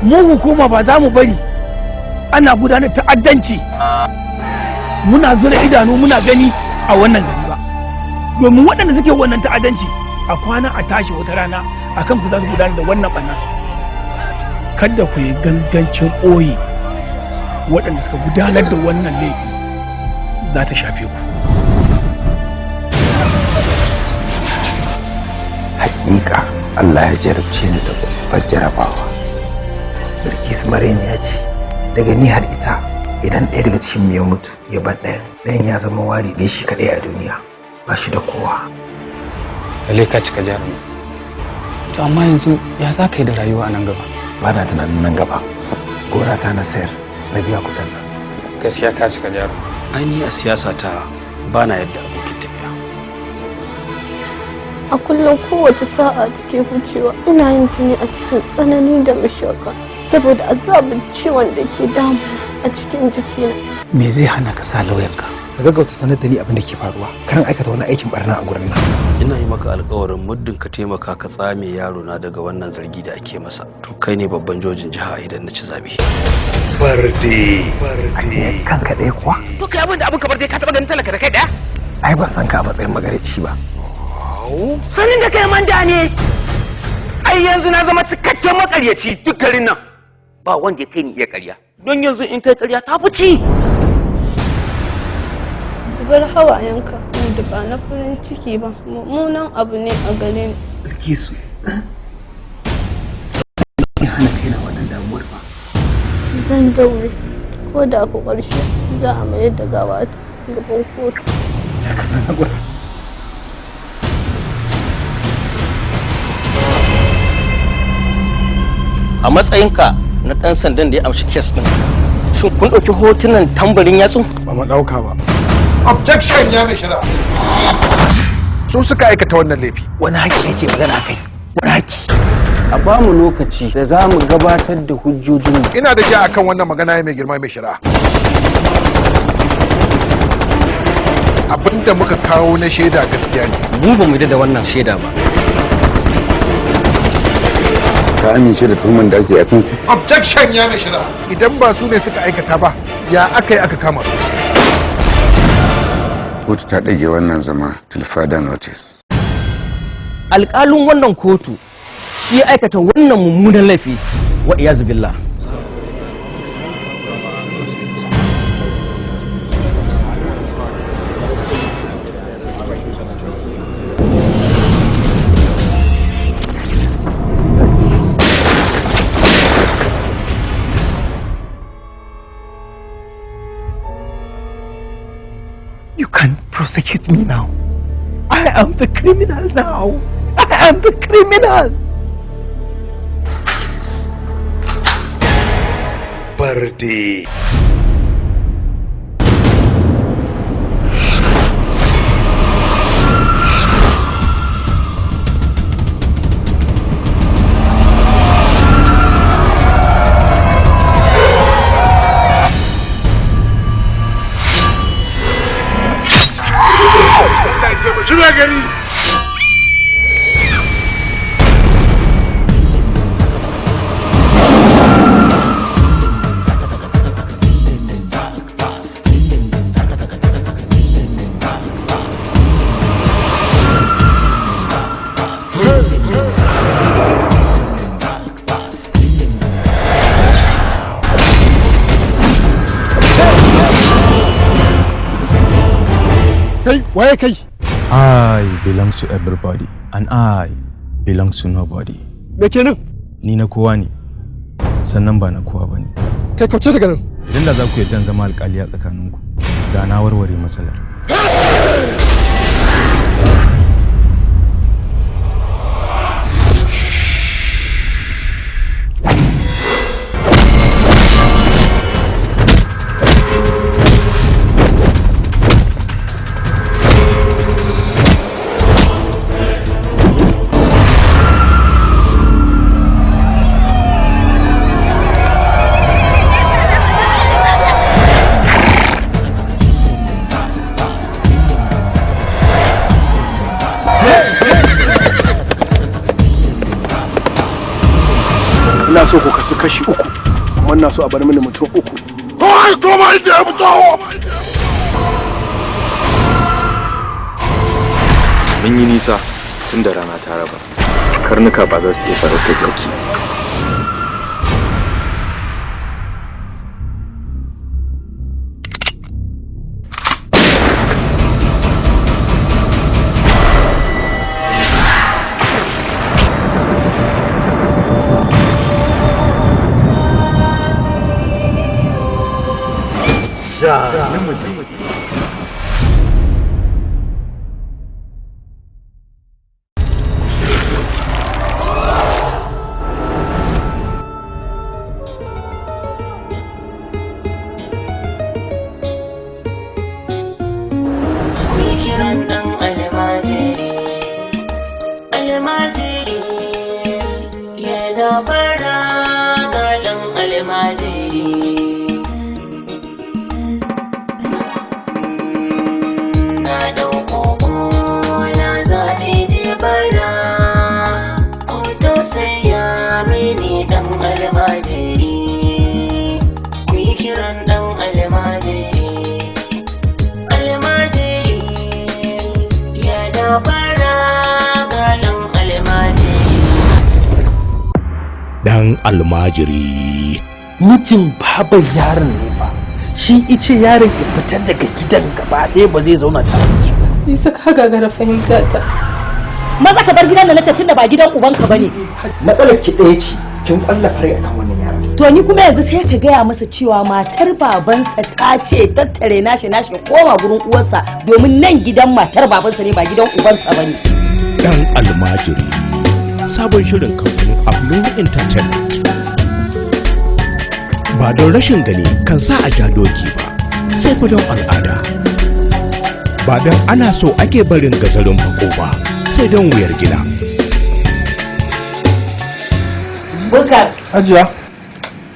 Mu hukuma ba za mu bari ana gudanar ta'addanci muna zura idanu muna gani a wannan gari ba, domin waɗanda suke wannan ta'addanci, a kwana a tashi wata rana a kan ku za su gudanar da wannan ɓanna. Kada ku yi gangancin ɓoye waɗanda suka gudanar da wannan laifi, za ta shafe ku. Hakika Allah ya jarabce ni da babbar jarabawa. Bilkisu ya ce daga ni har ita, idan ɗaya daga cikin mu ya mutu ya bar ɗayan, ɗayan ya zama wari ɗaya shi kaɗai a duniya, ba shi da kowa. Lalle ka cika jarumi. To amma yanzu ya za ka yi da rayuwa a nan gaba? Ba na tunanin nan gaba. Gona ta na sayar na biya kuɗin nan. Gaskiya ka cika jarumi. Ainihi a siyasa ta ba na yadda abokin tafiya. A kullum kowace sa'a take wucewa ina yin ta ne a cikin tsanani da mashaka, saboda azabin ciwon da ke damuna a cikin jikina. Me zai hana ka sa lauyanka? Ka gaggauta sanar da ni abin da ke faruwa, karan aikata wani aikin barna a gurin nan. Ina yi maka alkawarin, muddin ka taimaka ka tsame yaro na daga wannan zargi da ake masa, to kai ne babban jojin jiha idan na ci zabe. Barde. Barde. Kanka ɗaya kuwa? To kai, abin da abin kamar dai ka taɓa ganin talaka da kai ɗaya? Ai ban san ka a matsayin magareci ba. Sanin da kai manda ne. Ai yanzu na zama cikakken makaryaci. Duk garin nan ba wanda ya kai ni iya karya, don yanzu in kai karya ta fi ci. Zubar hawayenka wanda ba na farin ciki ba mummunan abu ne a gare ni. Bilkisu, in hana kaina wannan damuwar ba. Zan daure ko da ku ƙarshe za a mayar da gawata gaban kotu. Ya ka san haƙura. A matsayinka na ɗan sandan da ya amshi kes ɗin, shin kun ɗauki hotunan tambarin yatsu? Ba mu ɗauka ba. Objection, ya mai shari'a. Su suka aikata wannan laifi. Wani haƙƙi yake magana kai? Wani haƙƙi? A ba mu lokaci da za mu gabatar da hujjojinmu. Ina da ja akan wannan magana, ya mai girma mai shari'a. Abinda muka kawo na shaida gaskiya ne. Mu ba mu yarda da wannan shaida ba. Ka amince da tuhuman da ake a kan Objection, ya mai shari'a. Idan ba su ne suka aikata ba, ya aka yi aka kama su? Kotu ta ɗage wannan zama till further notice. Alƙalin wannan kotu shi ya aikata wannan mummunan laifi, wa iyazu billah. You can prosecute me now. I am the criminal now. I am the criminal. Barde. Allah ya taimaki gari. Kai, waye kai? I belongs to everybody and I belongs to nobody. Me kenan? Ni na kowa ne, sannan ba na kowa bane. Kai, kauce daga nan. Idan da za ku yarda in zama alƙali a tsakaninku, da na warware matsalar. So ku kasu kashi uku, kuma ina so a bar mini mutum uku. Ai, koma inda ya fito! Mun yi nisa tun da rana ta raba. Karnuka ba za su iya farautar zaki. Dan almajiri. Mijin babar yaron ne ba shi ice yaron ya fitar daga gidan gaba ɗaya ba zai zauna tare da su. Isa ka gagara fahimta ta. Maza ka bar gidan da nace tunda ba gidan ubanka bane. Matsalar ki ɗaya ce, kin kwalla fare akan wannan yaron. To ni kuma yanzu sai ka gaya masa cewa matar babansa ta ce tattare nashi nashi koma gurin uwarsa domin nan gidan matar babansa ne ba gidan ubansa bane. Dan almajiri. Sabon shirin kamfanin Ablo Entertainment. Ba don rashin gani kan sa a ja doki ba, sai fa don al'ada. Ba don ana so ake barin gazarin bako ba, sai don wuyar gida. Bukar. Hajiya.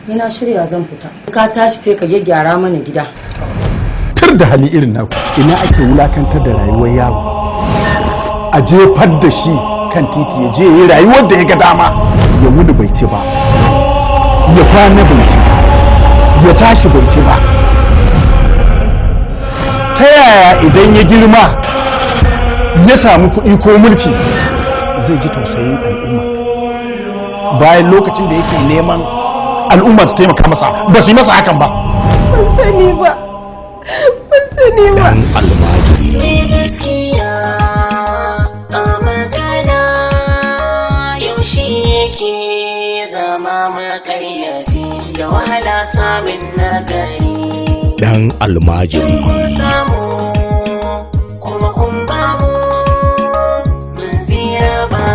Ni na shirya zan fita. Ka tashi sai ka gyaggyara mana gida. Tur da hali irin naku, ina ake wulakantar da rayuwar yaro. A jefar da shi kan titi ya je yi rayuwar da ya ga dama, ya wuni bai ci ba, ya kwana bai ci ba, ya tashi bai ci ba. Ta yaya idan ya girma ya samu kuɗi ko mulki zai ji tausayin al'umma, bayan lokacin da yake neman al'umma su taimaka masa ba su yi masa hakan ba? Ban sani ba, ban sani ba. Dan almajiri. Da wahala samun nagari. Dan almajiri. Kun samu kuma kun bamu, mun tsira ba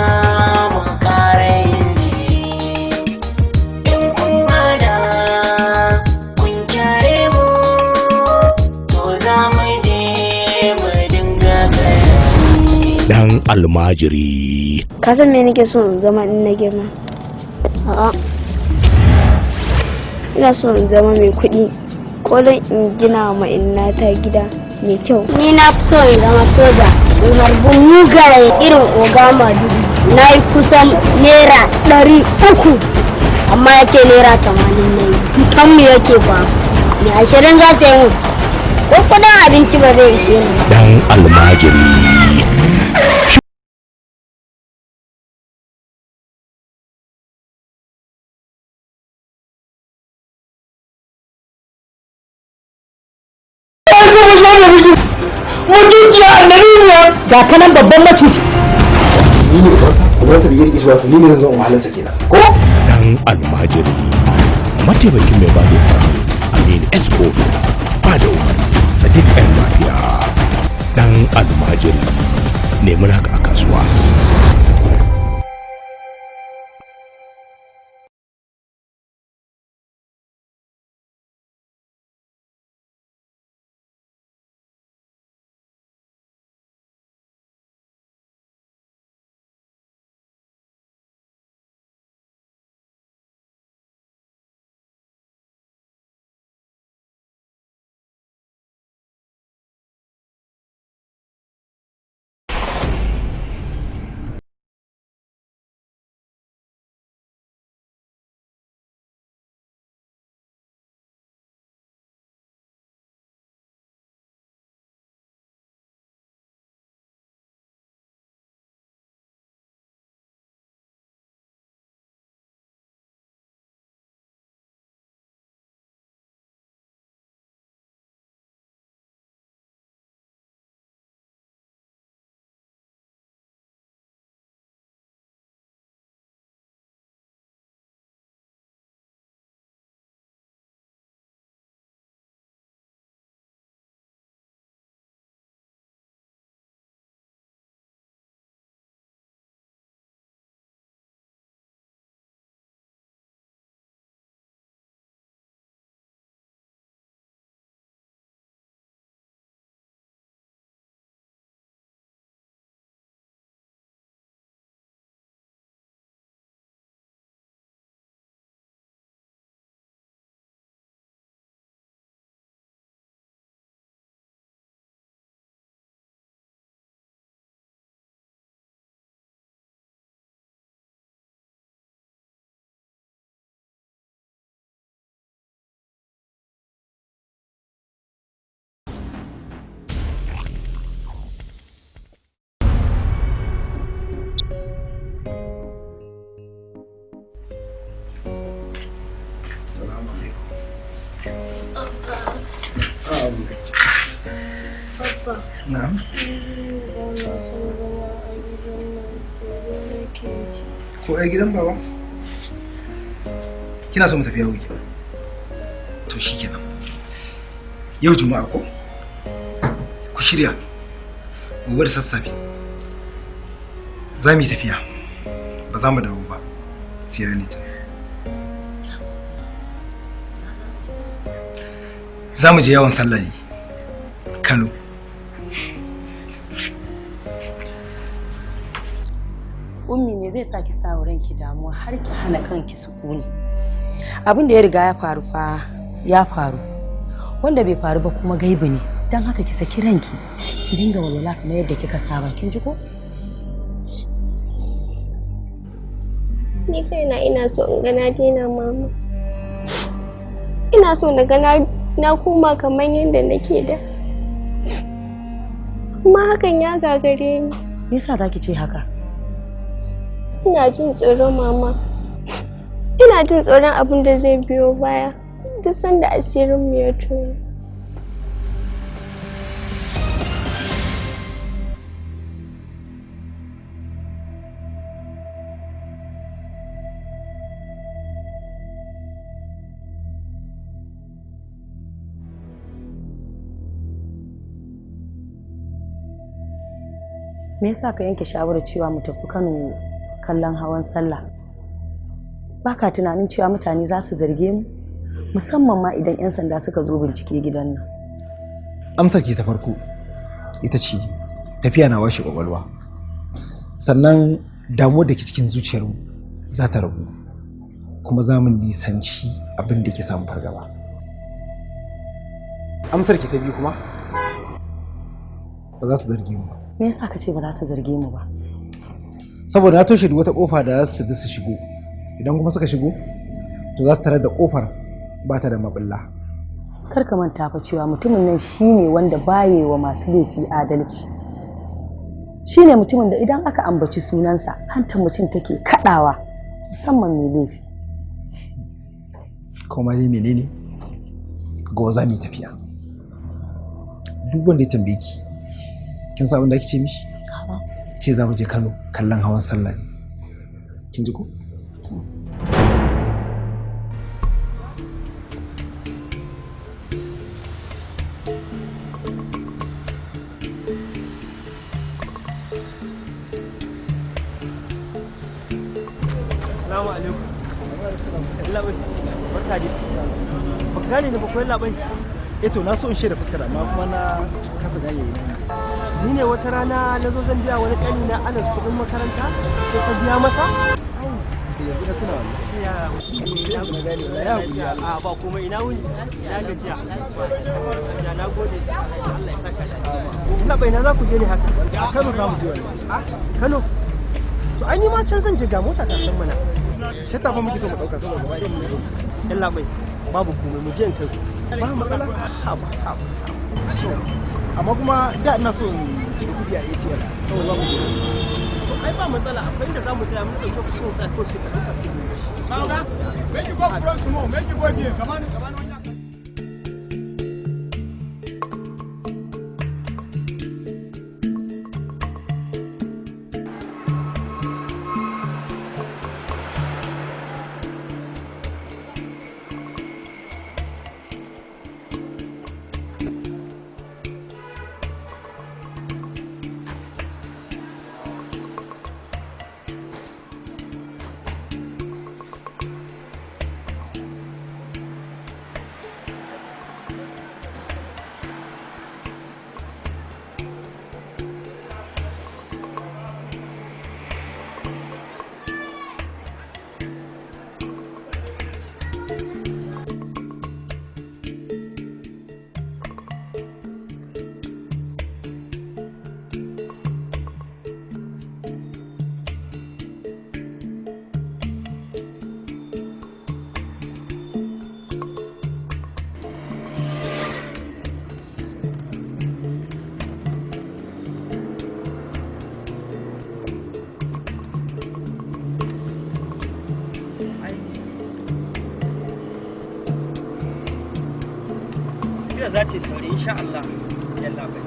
mu kara yin jiri. In kun bada kun kyare mu, to za mu je mu dinga gani. Dan almajiri. Ka san me nake so in zama in na girma? A'a. Ina so in zama mai kuɗi ko don in gina ma innata gida mai kyau. Ni na fi so in zama soja, in harbi mugaye irin oga Madugu. Na yi kusan ₦300, amma ya ce ₦80 na yi. Tutanmu yake ba, mai 20 za ta yi mun. Ko kuɗin abinci ba zai ishe ni. Dan almajiri. Ga kanan babban macuci. Ni ne ubansa, ubansa bai yi wato ni ne zan zama wahalarsa kenan. Ko? Dan almajiri. Mataimakin mai bada umarni Aminu S. Kodo. Bada umarni Sadiq M. Mafiya. Dan almajiri. Nemi naka a kasuwa. Abba. Na'am. Ko ai gidan baba? Kina so mu tafi yawo kenan? To shikenan. Yau Juma'a ko? Ku shirya. Gobe da sassafe. Za mu yi tafiya. Ba za mu dawo ba. Sai ran Litinin. Za mu je yawon sallah ne. Kano. Ummi, me zai sa ki sa wa ranki damuwa har ki hana kanki sukuni? Abin da ya riga ya faru fa ya faru. Wanda bai faru ba kuma gaibu ne. Don haka ki saki ranki, ki dinga walwala kamar yadda kika saba, kin ji ko? Ni kaina ina so in ga na daina, mama. Ina so na ga na koma kamar yadda nake da. Kuma hakan ya gagare ni. Me yasa zaki ce haka? Ina jin tsoro, mama. Ina jin tsoron abin da zai biyo baya duk sanda asirin mu ya tono. Me yasa ka yanke shawarar cewa mu tafi Kano kallon hawan sallah? Baka tunanin cewa mutane za su zarge mu, musamman ma idan 'yan sanda suka zo bincike gidan nan? Amsar ki ta farko ita ce tafiya na washe kwakwalwa. Sannan damuwar da ke cikin zuciyarmu za ta ragu, kuma za mu nisanci abin da ke samun fargaba. Amsar ki ta biyu kuma, ba za su zarge mu ba. Me yasa ka ce ba za su zarge mu ba? Saboda na toshe duk wata kofa da za su bi su shigo. Idan kuma suka shigo, to za su tarar da kofar ba ta da mabulla. Kar ka manta fa cewa mutumin nan shine wanda baye wa masu laifi adalci. Shine mutumin da idan aka ambaci sunansa hantar mutum take kadawa, musamman mai laifi. Kuma dai menene, gobe za mu yi tafiya. Duk wanda ya tambaye ki, kin san abin da ake ce mishi? Ce za mu je Kano kallon hawan sallah ne. Kin ji ko? Assalamu alaikum. Labai, barka dai. Baka gane ni ba ko labai? Eh to, na so in shaida fuskar amma kuma na kasa gane ina ne. Ni ne wata rana na zo zan biya wani ƙani na Anas kuɗin makaranta, sai ka biya masa? Yanzu na tuna wallahi. Ya, na gane wallahi, ya haƙuri Allah. A ba komai, ina wuni, ina gajiya. Ya, na gode, Allah ya saka da. Labai, na za ku je ne haka? Kano za mu je wallahi. Ah, Kano. To ai ni ma can zan je, ga mota ta san mana. Sai tafa muke so mu ɗauka saboda gaba ɗaya mu so. Yalla bai, babu komai, mu je in kai ku. Ba matsala. Haba, haba. To, amma kuma da ina so in ciri kuɗi a ATM saboda za mu je. To ai ba matsala, akwai inda za mu tsaya, mun ɗauke ku sun tsaya ko sai ka ɗauka sai mu wuce. Make you go front small, make you go there. Come on, come on. Tafiya za ta yi sauri insha Allah. Yalla bai.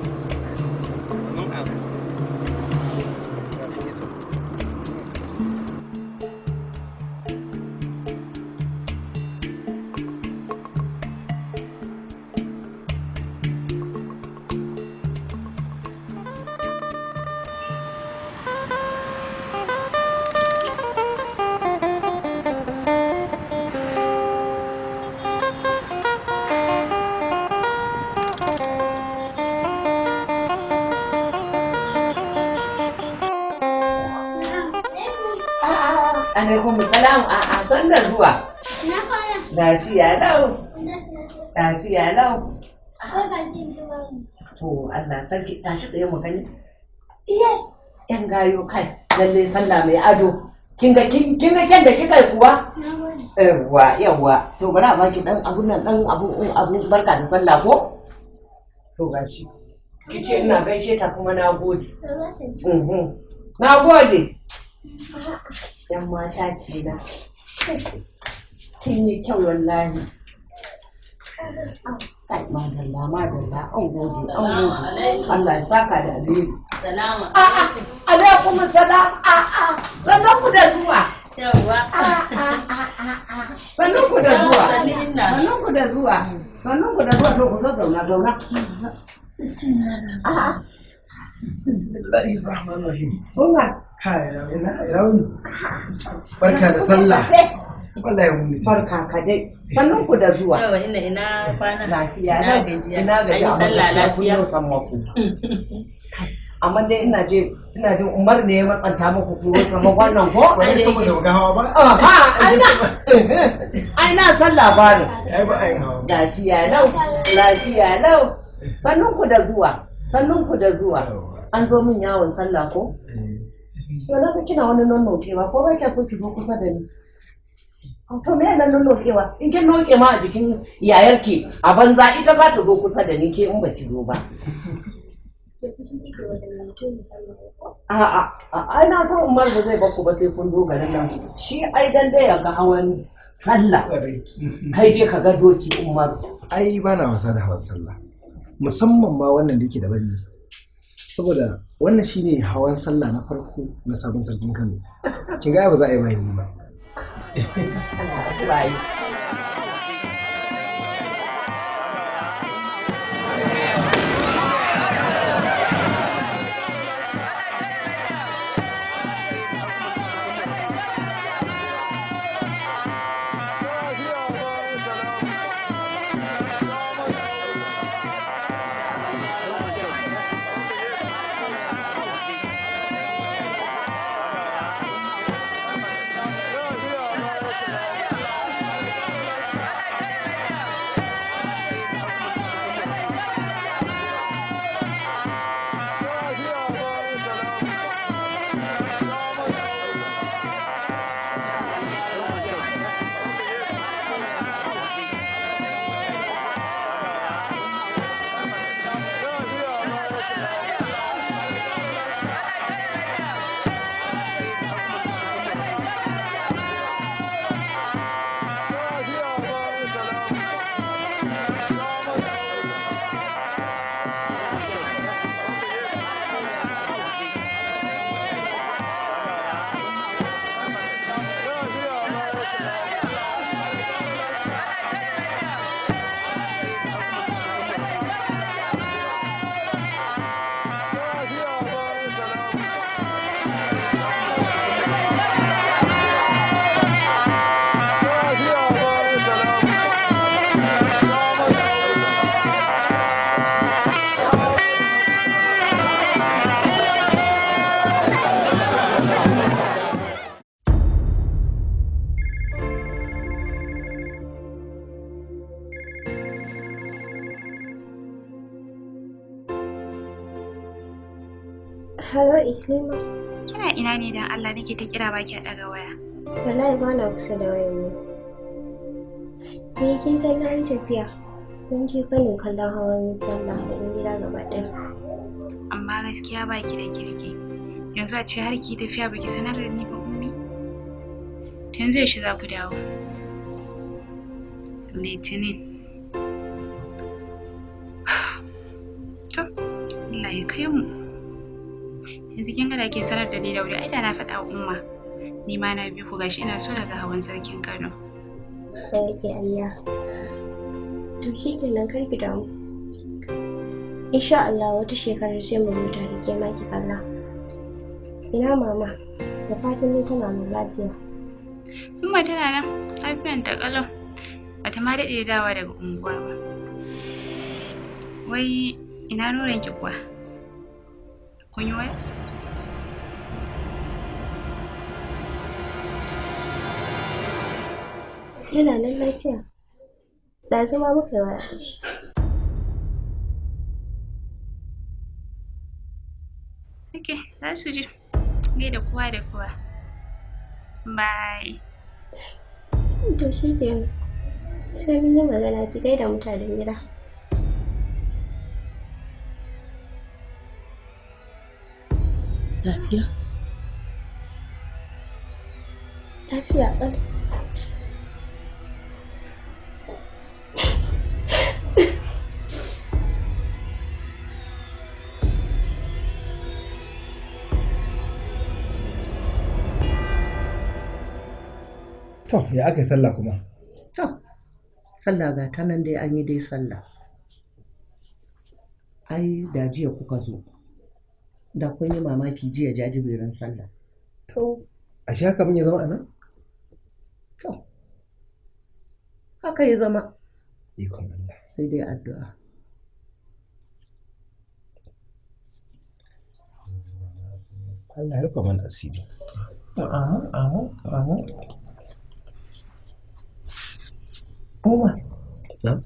Alaikum salam, a'a san da zuwa. Na fara. Lafiya lau. Lafiya lau. Akwai gashi in ci wani. To Allah sarki tashi tsaye mu gani. Iye, yan gayo kai, lalle sallah mai ado. Kin ga kin ga kyan da kika yi kuwa? Yawwa, yawwa. To bari a baki dan abun nan dan abu abu barka da sallah ko? To gashi. Kice ina gaishe ta kuma na gode. Na gode. Yan mata kenan. Kin yi kyau wallahi. Kai madalla madalla an gode an gode. Allah ya saka da alheri. Salama. A'a alaikum salam a'a sannan ku da zuwa. Yawwa. Sannan ku da zuwa. Sannan ku da zuwa. Sannan ku da zuwa to ku zo zauna zauna. A'a. Bismillahir Rahmanir Rahim. Umar. Kai, ina ina wuni. Barka da sallah. Wallahi mun Barka ka dai. Sannan ku da zuwa. Yawa ina ina kwana. Lafiya ina gajiya. Ina gajiya. An yi sallah lafiya. Yau san maku. Amma dai ina je ina jin Umar ne ya matsanta muku ku wasu wannan ko? Wai saboda muga hawa ba? Aha, ai na san labarin. Ai ba ai hawa. Lafiya lau, lafiya lau. Sannun ku da zuwa, sannun ku da zuwa. An zo min yawon sallah ko? To na ga kina wani nonnokewa ko ba kya so ki zo kusa da ni? To me nan nonnokewa? In kin noke ma a jikin yayarki a banza ita za ta zo kusa da ni ke in ba ki zo ba. A'a, ai na san Umar ba zai baku ba sai kun zo garin nan. Shi ai dan dai ya ga hawan sallah. Kai dai ka ga doki Umar. Ai ba na wasa da hawan sallah. Musamman ma wannan da yake da bani. Saboda wannan shine hawan sallah na farko na sabon sarkin Kano. Kin ga ba za a yi bayani ba. Hello Iklima. Kina ina ne dan Allah nake ta kira baki a daga waya. Wallahi ba na kusa da wayan ne. Ni kin san na yi tafiya. Mun je Kano kallon hawan sallah da in gida gaba ɗaya. Amma gaskiya baki da kirki. Yanzu a ce har ki tafiya baki sanar da ni ba ummi. Yanzu yaushe za ku dawo? Litinin. To, Allah ya kai mu. Yanzu kin ga da ke sanar da ni da wuri ai da na faɗa wa umma. Ni ma na bi ku gashi ina so daga hawan sarkin Kano. Sarki Allah. To shikenan kar ki damu. Insha Allah wata shekarar sai mu zo tare ke ma ki kalla. Ina mama? Da fatan dai tana nan lafiya. Umma tana nan, lafiyan ta ƙalau. Bata ma daɗe da dawowa daga unguwa ba. Wai ina nuran ki kuwa? Kun yi waya? Yana nan lafiya. Ɗazu ma muka yi waya da shi. Okay, za su ji. Gaida kowa da kowa. Bye. To shi kenan. Sai mun yi magana, ki gaida mutanen gida. Lafiya? Lafiya ƙalau. To, ya aka yi sallah kuma? To, sallah ga ta nan dai, an yi dai sallah. Ai, da jiya kuka zo. Da kun yi mamaki jiya jajiberin sallah. To, ashe haka mun ya zama a nan? To, haka ya zama. Ikon Allah. Sai dai addu'a. Allah ya rufa mana asiri. Amin, amin, amin. Umar. Na?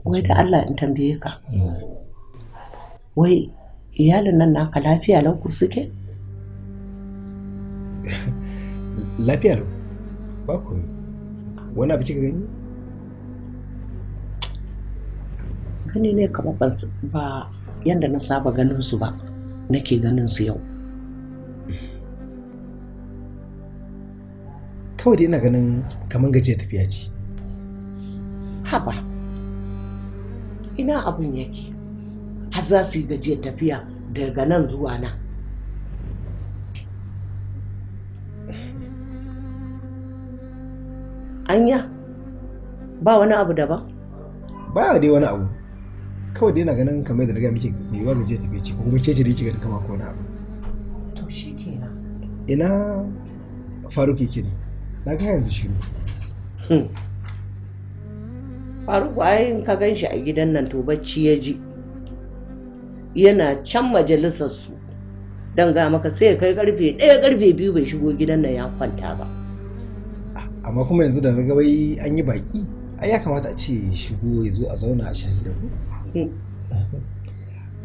Wai da Allah in tambaye ka. Wai iyalin nan naka lafiya lau ku suke? Lafiya lau. Ba ku. Wani abu kika gani? Gani ne kamar ba yanda na saba ganin su ba, nake ganin su yau. Kawai dai ina ganin kamar gajiya tafiya ce. Haba, ina abun yake? Har za su yi gajiyar tafiya daga nan zuwa nan. Anya, ba wani abu daban? Ba dai wani abu. Kawai dai ina ganin kamar da na ga miki mai yiwuwa gajiyar tafiya ce, ko kuma ke ce da yake ganin kamar ko wani abu. To shi kenan. Ina Faruk yake ne? Na ga yanzu shiru. Faruk ai in ka gan shi a gidan nan to bacci ya ji. Yana can majalisar su. Dan ga maka sai ya kai karfe 1 karfe 2 bai shigo gidan nan ya kwanta ba. Amma kuma yanzu da na ga wai an yi baki, ai ya kamata a ce shigo ya zo a zauna a shahi da ku.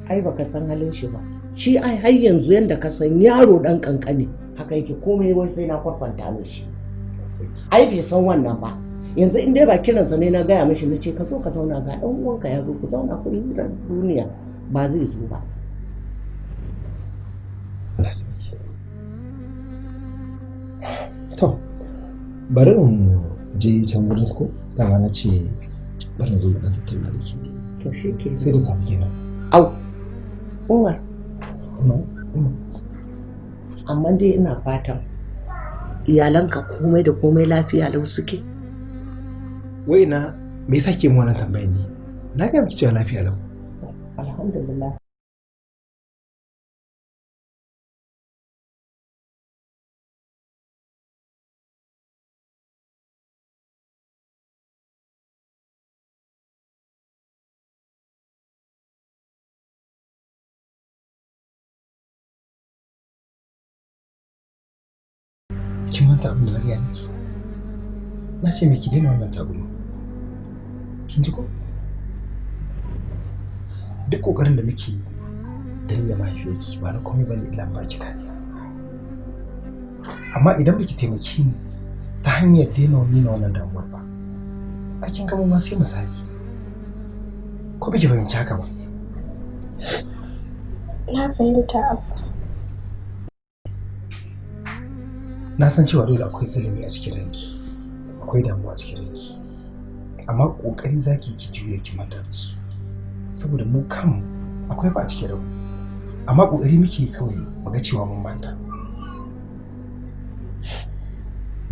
Ai baka san halin shi ba. Shi ai har yanzu yanda ka san yaro dan kankani haka yake, komai wai sai na kwarkwanta mishi. Ai bai san wannan ba. Yanzu in dai ba kiransa ne na gaya mishi na ce ka zo ka zauna ga dan uwanka ya zo ku zauna ku yi hirar duniya, ba zai zo ba. Allah sarki. To, bari in je can wurin su ko? Dama na ce bari in zo mu dan tattauna da ke. To shi ke. Sai da safe kenan. Au, Umar. No, Umar. Amma dai ina fatan iyalanka komai da komai lafiya lau suke. Wai na me yasa ke mu wannan tambayar ne? Na ga miki cewa lafiya lau. Alhamdulillah. Kin manta abin da na gaya miki? Na ce miki daina wannan tagumi. Kin ji ko? Duk kokarin da muke yi don da mahaifiyarki ba na komai bane illa ba ki kariya. Amma idan baki taimake ni ta hanyar daina nuna wannan damuwar ba, a kin gama ma sai misali. Ko baki fahimci haka ba? Na fahimta Abba. Na san cewa dole akwai zulumi a cikin ranki, akwai damuwa a cikin ranki, amma kokari zaki ki juye ki manta da su, saboda mu kanmu akwai ba a cikin ranmu, amma kokari muke kawai mu ga cewa mun manta.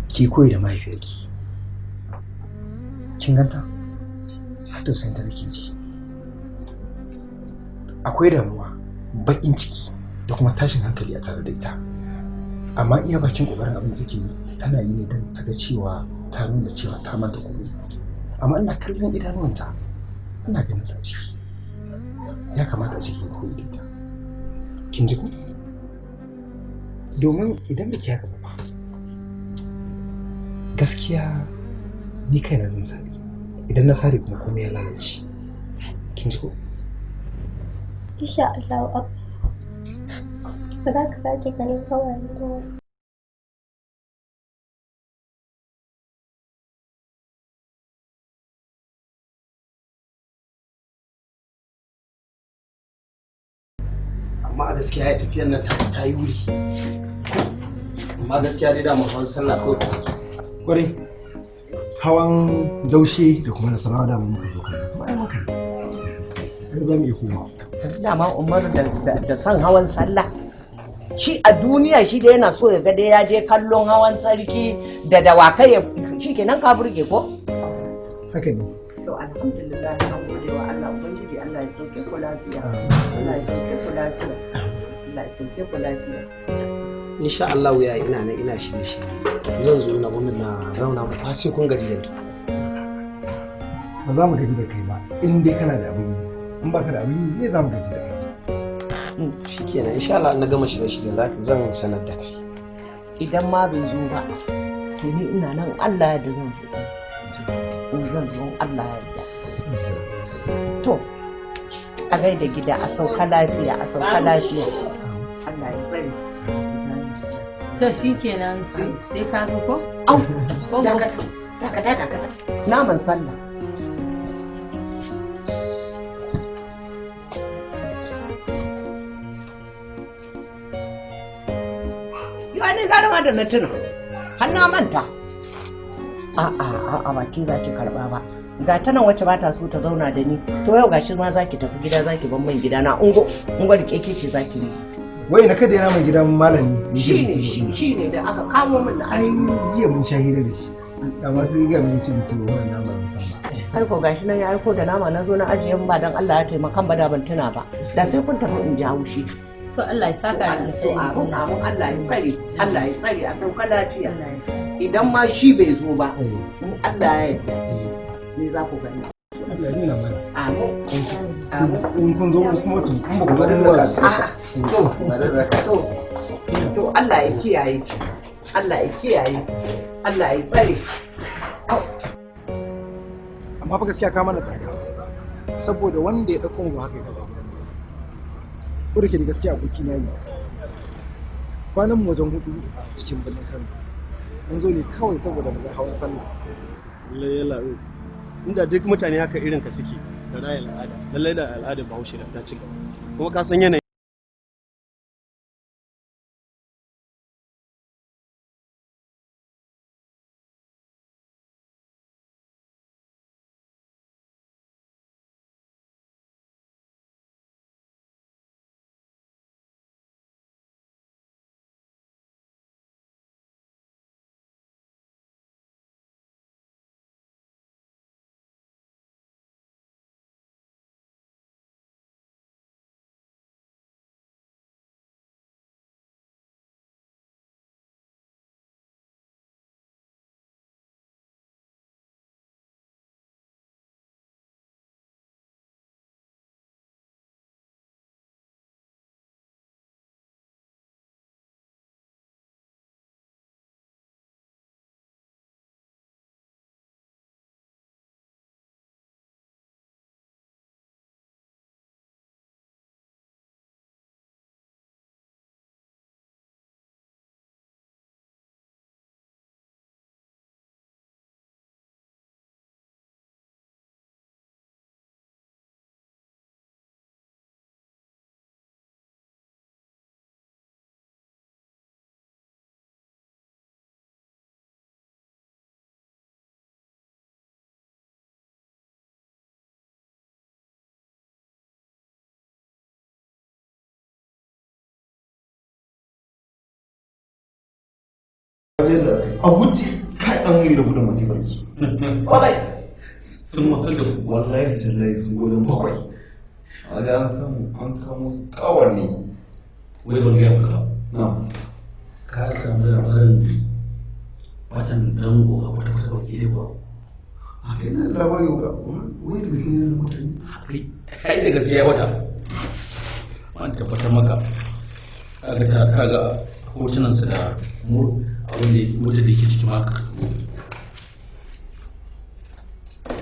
Ki koyi da mahaifiyarki. Kin ganta? Har tausayin ta nake ji. Akwai damuwa, baƙin ciki da kuma tashin hankali a tare da ita. Amma iya bakin kokarin abin da take yi tana yi ne don ta ga cewa ta nuna cewa ta manta komai. Amma ina kallon idanuwanta, ina ganin sa ciki. Ya kamata a cikin koyi da ita. Kin ji ko? Domin idan baki haka ba, Gaskiya ni kaina zan sare. Idan na sare kuma komai ya lalace. Kin ji ko? Insha Allah Abba. Ba za ka sake ganin hawaye ba. Amma a gaskiya ya tafiyar nan ta yi wuri. Amma gaskiya dai dama hawan sallah kawai kuma zo. Kwarai, hawan daushe da kuma nasarawa dama muka zo kallo. Kuma ai muka yi. Za mu iya komawa. Dama Umaru da son hawan sallah. Shi a duniya shi da yana so ya ga dai ya je kallon hawan sarki da dawakai shi kenan ka burge ko? Haka ne. To alhamdulillah an gode wa Allah Ubangiji Allah ya sauke ku lafiya. Allah ya sauke ku lafiya. Allah ya sauke ku lafiya. Insha Allah ya ina nan ina shirye shirye. Zan zo na gwamnati na zauna ba fa sai kun gaji da ni. Ba za mu gaji da kai ba in dai kana da abin yi. In baka da abin yi ne za mu gaji da kai. Shikenan insha Allah na gama shirye shirye zan sanar da kai. Idan ma bai zo ba to ni ina nan Allah ya da zan zo. In zan zo Allah ya yarda. To a gaida gida a sauka lafiya a sauka lafiya. Allah ya tsare. To shikenan sai ka zo ko? Au dakata dakata dakata. Naman sallah. Yau ni gara ma da na tuna har na manta. A'a a'a ba ke za ki karba ba. Ga ta nan wacce ba ta so ta zauna da ni. To yau gashi ma za ki tafi gida za ki bar min gida na ungo ungo rike ke ce za ki yi. Wai na kada yana mai gidan malami. Shi ne da aka kamo min na Ai jiya mun sha hira da shi. Amma sai ga mun ci to wannan nama mun san ba. Har ko gashi nan ya aiko da nama na zo na ajiye ba dan Allah ya taimaka ba da ban tuna ba. Da sai kun tafi in ji haushi. To Allah ya saka da To amin amin Allah ya tsare Allah ya tsare a sauka lafiya. Idan ma shi bai zo ba in Allah ya yarda ni za ku gani. Allah ya nuna mana. Amin. Amin. In kun zo kuma to in ba ku zo ba su A'a, to to Allah ya kiyaye. Allah ya kiyaye. Allah ya tsare. Amma fa gaskiya ka mana tsada. Saboda wanda ya dauko mu ba haka ya gaba. Ko da ke da gaskiya aboki na ne. Kwanan mu wajen 4 a cikin birnin Kano. Mun zo ne kawai saboda mu ga hawan sallah. Lallai yalla inda duk mutane haka irin ka suke da raya al'ada lallai da al'adar Bahaushe da ta ci gaba kuma ka san yanayin A guji kai an yi da gudun masifar ki. Wallahi sun wahal da ku. Wallahi tallahi sun gudun 7. A ga an samu an kamo su kawanni. Wai ban gaya maka. Na. Ka samu labarin watan dango a kwata kwata baki ɗaya ba. A kai na labari ga wai da gaskiya ne mutane. Kai da gaskiya wata. An tabbatar maka. Kaga ta kaga hotunansa da abin da motar da yake ciki ma ka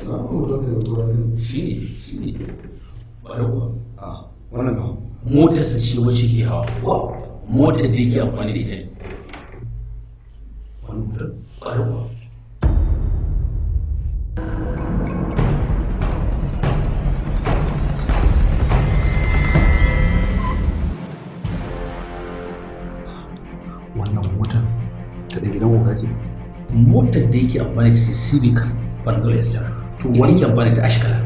Shi ne, shi ne. Ba kuwa. Wannan ba. Motarsa ce wacce ke hawa. Motar da yake amfani da ita ne. Wannan motar? Ƙwarai kuwa. Wannan motar ta da gidan oga ce? Motar da yake amfani da ita ce Civic Panadol Extra. To Ita yake amfani da ashkala.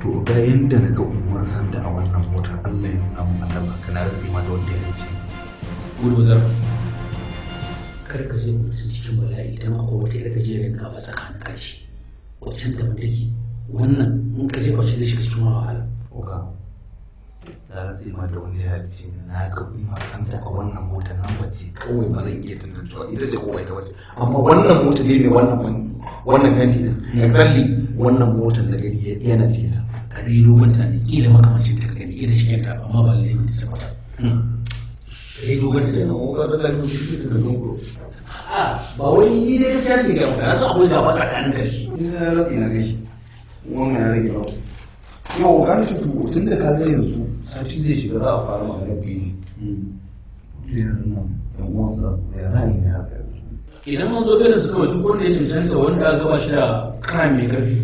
To ga yanda na ga Umar Sanda a wannan motar, Allah ya nuna mun Allah ba kana rantsi ma da wanda ya ce. Gudu bazar. Kar ka je mutum cikin bala'i idan akwai wata yar gajeren gaba tsakanin karshe. Waccan daban take. Wannan in ka jefa shi zai shiga cikin wahala. Oga, ta rantsi ma da wanda ya halice ni, na ga Umar Sanda a wannan motar nan bace kawai ba zan iya tantancewa ita ce ko ba ita bace. Amma wannan motar ne mai wannan fenti din. Exactly wannan motar na gani yana cikin ta. Ka dai dogon tunani, kila makamancin ta ka gani irin shigen ta, amma ba lallai mutum tabbata. Ka dai dogon tunani. Oga, da lafiya shi da dogon. A'a, ba wai ni dai gaskiya nake gaya maka, na san akwai gaba tsakanin ka da shi. Ni na rantsi na kai. Wannan ya rage ba. Yau ga shi, to tun da ka ga yanzu sati zai shiga za a fara maganar beli. Yaran nan yan uwansu za su ya za a yi ne haka yanzu. Idan an zo irin su kawai duk wanda ya cancanta, wanda aka gaba shi da crime mai karfi,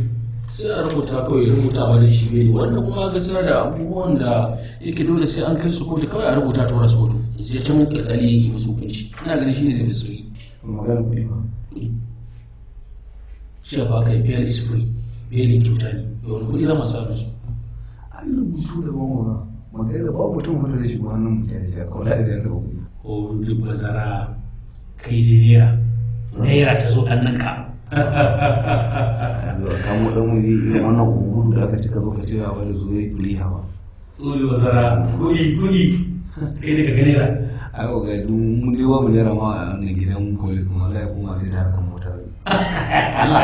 sai a rubuta kawai, rubuta ba shi beli. Wanda kuma aka sanar da abubuwan da yake dole sai an kai su kotu, kawai a rubuta tura su kotu, sai can alƙali yake musu hukunci. Ina ganin shine zai fi sauki. Magana kuɗi ba. Shi ba kai, bail is free, beli kyauta ne, yau kuɗi za mu sa musu. An rubutu da ban wa magana da babu mutum wanda zai shigo hannun mutane ya kawai da zai taɓa kuɗi. Ko duk bazara kai ne, naira naira ta zo hannunka. Yanzu a kamo ɗan wuri irin wannan ungulu da aka cika zo ka cewa wani zo ya kuli hawa. Tsoli bazara, kuɗi kuɗi kai ne ka ga naira. Ai ga mun dai babu naira ma a wannan gidan police, kuma wallahi kuma sai da harkar mota. Allah.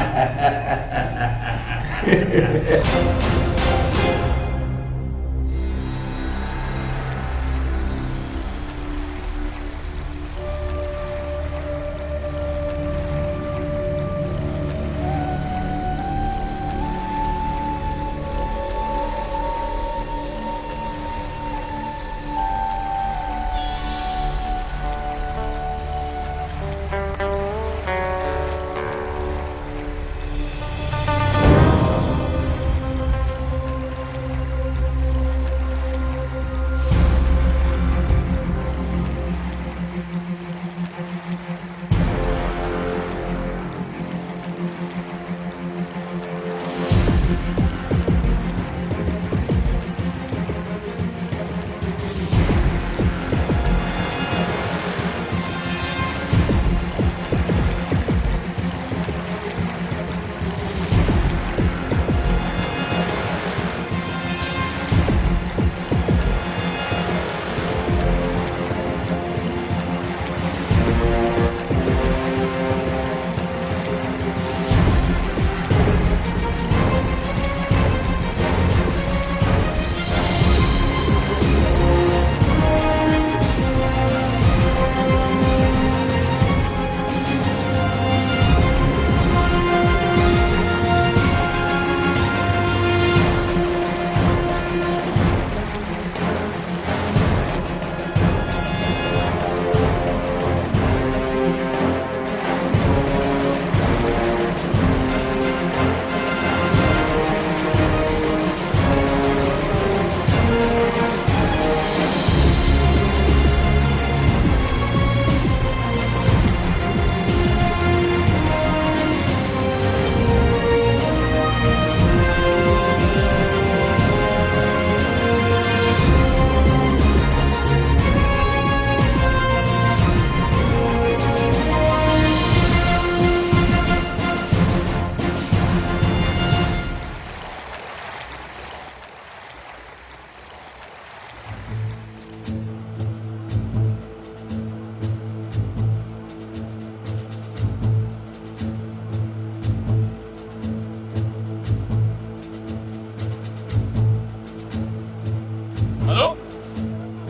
Hello?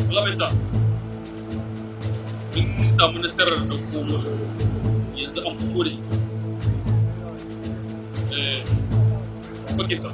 Allah bai sa. Mun samu nasarar ɗauko motar. Yanzu an fito da ita. Eh, Okay, sir.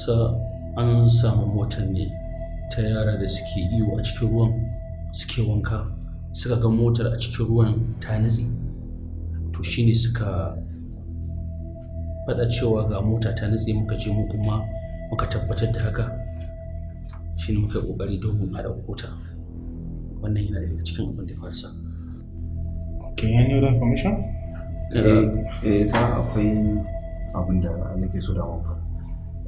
Sa an samu motar ne ta yara da suke iyo a cikin ruwan, suke wanka, suka ga motar a cikin ruwan ta nutse. To shine suka faɗa cewa ga mota ta nutse, muka je mu kuma muka tabbatar da haka, shine muka yi ƙoƙari domin a ɗauko ta. Wannan yana daga cikin abin da ya faru sa. Okay, any other information? Eh, sa akwai abin da nake so da mun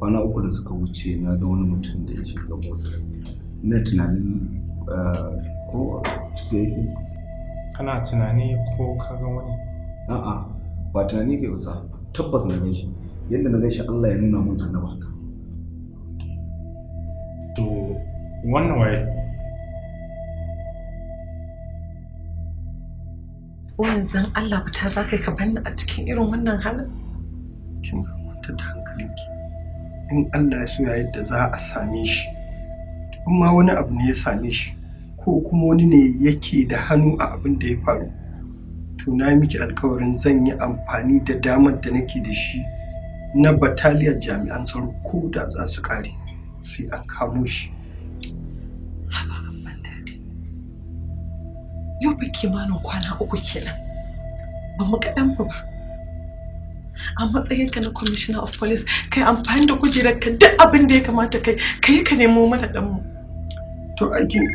kwana 3 da suka wuce na ga wani mutum da ya shiga motar. Ina tunanin ko zai yake. Kana tunani ko ka ga wani? A'a, ba tunani kai ba, tabbas na gan shi. Yadda na gan shi Allah ya nuna mun annaba haka. To wannan waye? Yanzu dan Allah fita za ka yi ka banni a cikin irin wannan halin? Kin kwantar da hankalinki. In Allah ya so ya yadda za a same shi, in ma wani abu ne ya same shi ko kuma wani ne yake da hannu a abin da ya faru, to na miki alkawarin zan yi amfani da damar da nake da shi na bataliyar jami'an tsaro, ko da za su kare sai an kamo shi. Yau fa kimanin kwana 3 kenan ba mu ga ɗanmu ba. A matsayinka na commissioner of police, kai amfani da kujerarka duk abin da ya kamata kai kai ka nemo mana ɗanmu. To aikin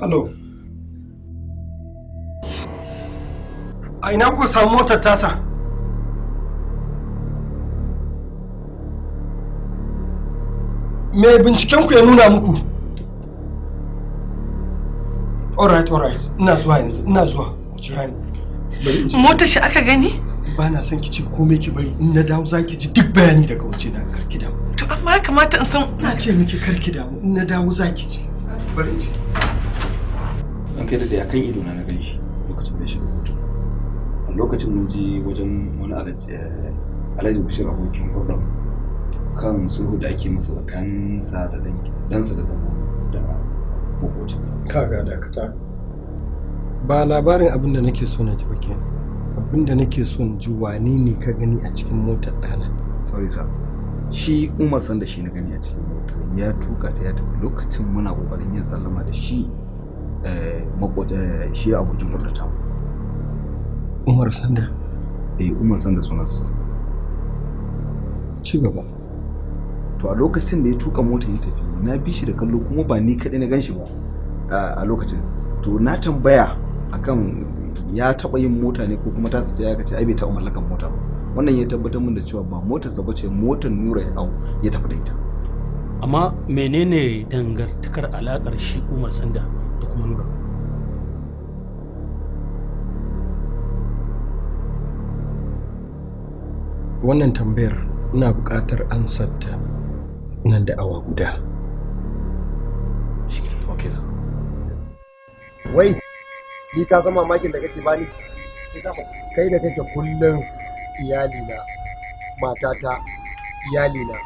Hello. A ina kuka samu motar tasa? Me binciken ku ya nuna muku? Alright, alright. Ina zuwa yanzu, ina zuwa. Ku jira ni. Motar shi aka gani? Ba na son ki ce komai, ki bari in na dawo za ki ji duk bayani daga waje na, kar ki damu. To amma ya kamata in san. Na ce miki kar ki damu, in na dawo za ki ji. Bari in ji. An kai da akan ido na na gan shi lokacin da ya shiga kotu. A lokacin mun je wajen wani Alhaji Bashir abokin hulɗar kan sulhu da ake masa tsakaninsa da ɗansa da makocinsa. Kaga dakata. Ba labarin abin da nake so na ji ba kenan. Abin da nake so na ji, wane ne ka gani a cikin motar ɗana? Sorry sir. Shi Umar Sanda shi na gani a cikin motar. Ya tuka ta ya tafi lokacin muna kokarin yin sallama da shi shi abokin hulɗar tamu. Umar Sanda? Eh, Umar Sanda sunansa. Ci gaba. To a lokacin da ya tuka motar ya tafi, na bi shi da kallo kuma ba ni kaɗai na gan shi ba a lokacin. To na tambaya akan ya taɓa yin mota ne ko kuma ta tsaye, ya kace ai bai taɓa mallakan mota ba. Wannan ya tabbatar min da cewa ba motarsa ba ce, motar Nura ya hau ya tafi da ita. Amma menene dangantakar alaƙar shi Umar Sanda da kuma Nura? Wannan tambayar ina buƙatar ansarta nan da awa guda. Okay sir. Wai, ni ka san mamakin da kake bani? Kai da kake kullum iyalina, matata, iyalina.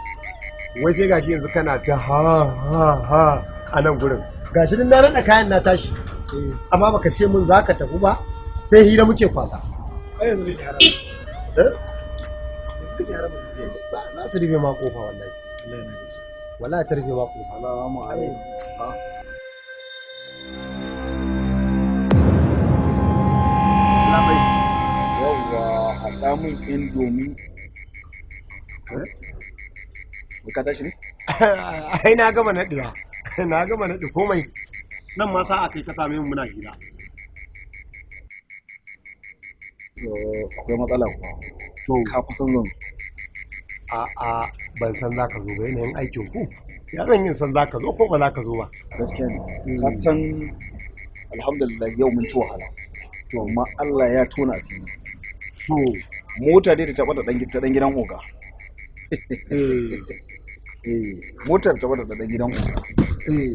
Wai sai gashi yanzu kana ta ha ha ha a nan gurin. Gashi din na naɗa kayan na tashi. Amma baka ce min za ka tafi ba, sai hira muke kwasa. Ai yanzu ne haram. Eh? Yanzu kake haram. Na Za su rufe ma kofa wallahi. Wallahi na gaji. Wallahi ta rufe ma kofa. Salamu alaikum. Labai. Yawwa, haɗa min indomi. Eh? Ka tashi ne? Ai na gama naɗewa. Na gama naɗe komai. Nan ma sa'a kai ka same mu muna hira. To akwai matsala kuwa. To ka fa san zan zo. A'a, ban san za ka zo ba, yanayin aikin ku. Ya zan yin san za ka zo ko ba za ka zo ba. Gaskiya ne. Ka san alhamdulillah yau mun ci wahala. To amma Allah ya tona asiri. To mota dai da ta bata dan ta dan gidan oga. Eh, motar ta bata dan gidan oga. Eh.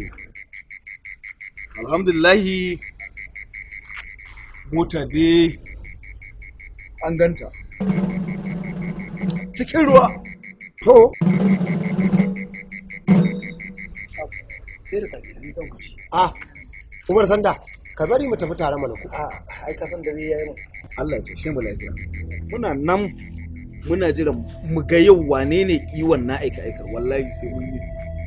Alhamdulillah mota dai an ganta. Cikin ruwa. To sai da safe ni zan wuce. Ah, Umar Sanda, ka bari mu tafi tare mana ku. A ai ka san dare yayi mu. Allah ya tashe mu lafiya. Muna nan muna jiran mu ga yau wane ne iwon na aika aikar, wallahi sai mun yi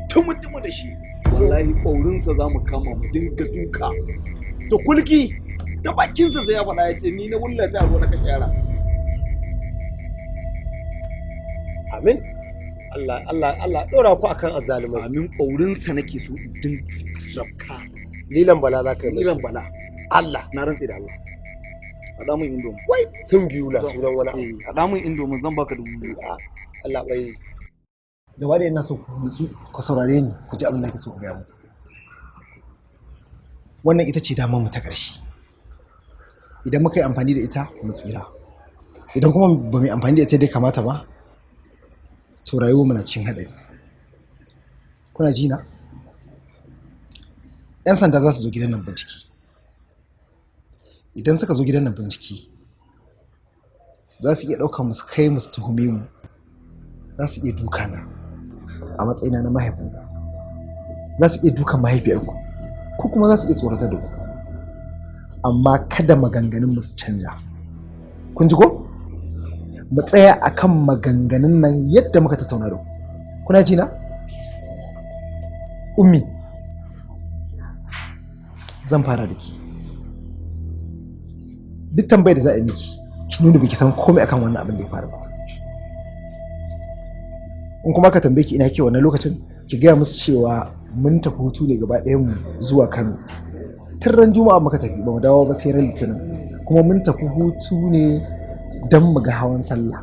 tumu tumu da shi. Wallahi ƙaurinsa za mu kama mu dinga duka. Da kulki da bakinsa sai ya faɗa ya ce ni na wullata a ruwa na kashe yara. Amin. Allah Allah Allah ɗora ku akan azzalumai. Amin, ƙaurinsa nake so in dinga rabka. Lilan bala za ka yi mai. Lilan bala. Allah. Na rantse da Allah. Haɗa min indomi. Wai sun biyu la sunan wani abu. Haɗa min indomi zan baka 2000. Allah bai. Gaba da ina so ku nutsu ku saurare ni ku ji abin da nake so in gaya muku. Wannan ita ce damar mu ta ƙarshe. Idan muka yi amfani da ita mu tsira. Idan kuma ba mu yi amfani da ita dai kamata ba, to rayuwar mu na cikin haɗari. Kuna ji na? 'Yan sanda za su zo gidan nan bincike. Idan suka zo gidan nan bincike, za su iya ɗaukar mu su kai mu su tuhume mu. Za su iya duka na a matsayina na mahaifinku. Za su iya dukan mahaifiyarku, ko kuma za su iya tsoratar da ku. Amma kada maganganun mu su canja. Kun ji ko? Mu tsaya akan maganganun nan yadda muka tattauna da ku. Kuna ji na? Ummi, zan fara da ki. Duk tambayar da za a yi miki, ki nuna baki san komai akan wannan abin da ya faru ba. In kuma ka tambaye ki ina ke wannan lokacin, ki gaya musu cewa mun tafi hutu ne gaba ɗayan mu zuwa Kano. Tun ran Juma'a muka tafi, ba mu dawo ba sai ran Litinin. Kuma mun tafi hutu ne don mu ga hawan sallah.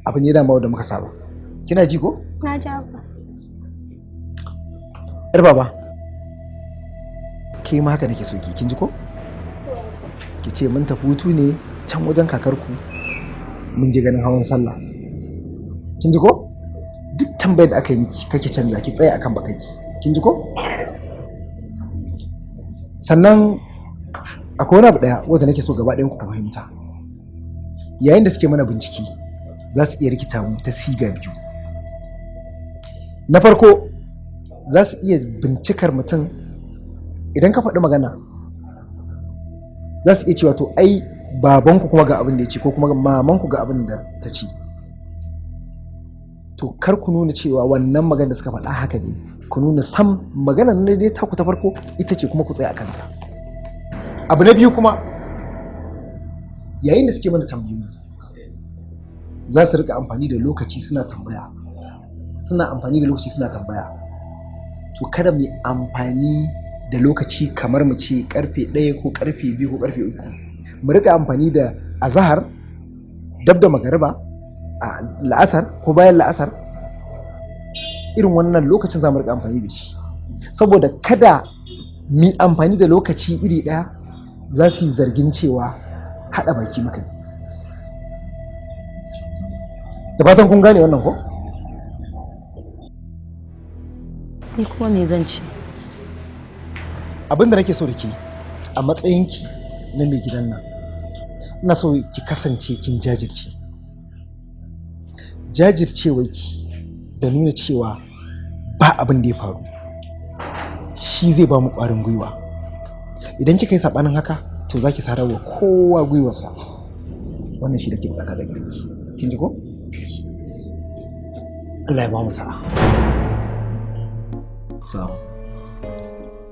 Abu ne dama da muka saba. Kina ji ko? Na ji, Abba. Yar baba, ke ma haka nake so ki, kin ji ko? Ki ce mun tafi hutu ne can wajen kakarku, mun je ganin hawan sallah. Kin ji ko? Duk tambayar da aka yi miki kake canja, ki tsaya akan bakaki. Kin ji ko? Sannan akwai wani abu daya wanda nake so gaba ɗayan ku fahimta. Yayin da suke mana bincike, za su iya rikita mu ta siga biyu. Na farko, za su iya bincikar mutum idan ka faɗi magana, za su iya cewa to ai babanku kuma ga abin da ya ce, ko kuma mamanku ga abin da ta ce. To kar ku nuna cewa wannan magana da suka faɗa haka ne, ku nuna sam magana na dai taku ta farko ita ce, kuma ku tsaya a kanta. Abu na biyu kuma, yayin da suke mana tambayoyi, za su rika amfani da lokaci suna tambaya, suna amfani da lokaci suna tambaya. To kada mu yi amfani da lokaci kamar mu ce karfe 1 ko karfe 2 ko karfe 3. Mu rika amfani da azahar, dab da magariba, a la'asar ko bayan la'asar. Irin wannan lokacin za mu rika amfani da shi, saboda kada mu yi amfani da lokaci iri ɗaya, za su yi zargin cewa haɗa baki muka yi. Da fatan kun gane wannan ko? Ni kuma me zan ce? Abin da nake so da ke a matsayinki na mai gidan nan, ina so ki kasance kin jajirce. Jajircewarki da nuna cewa ba abin da ya faru shi zai ba mu ƙwarin gwiwa. Idan kika yi saɓanin haka, to za ki sararwa kowa gwiwarsa. Wannan shi da ke bukata da gare ki. Kin ji ko? Allah ya ba mu sa'a. Sa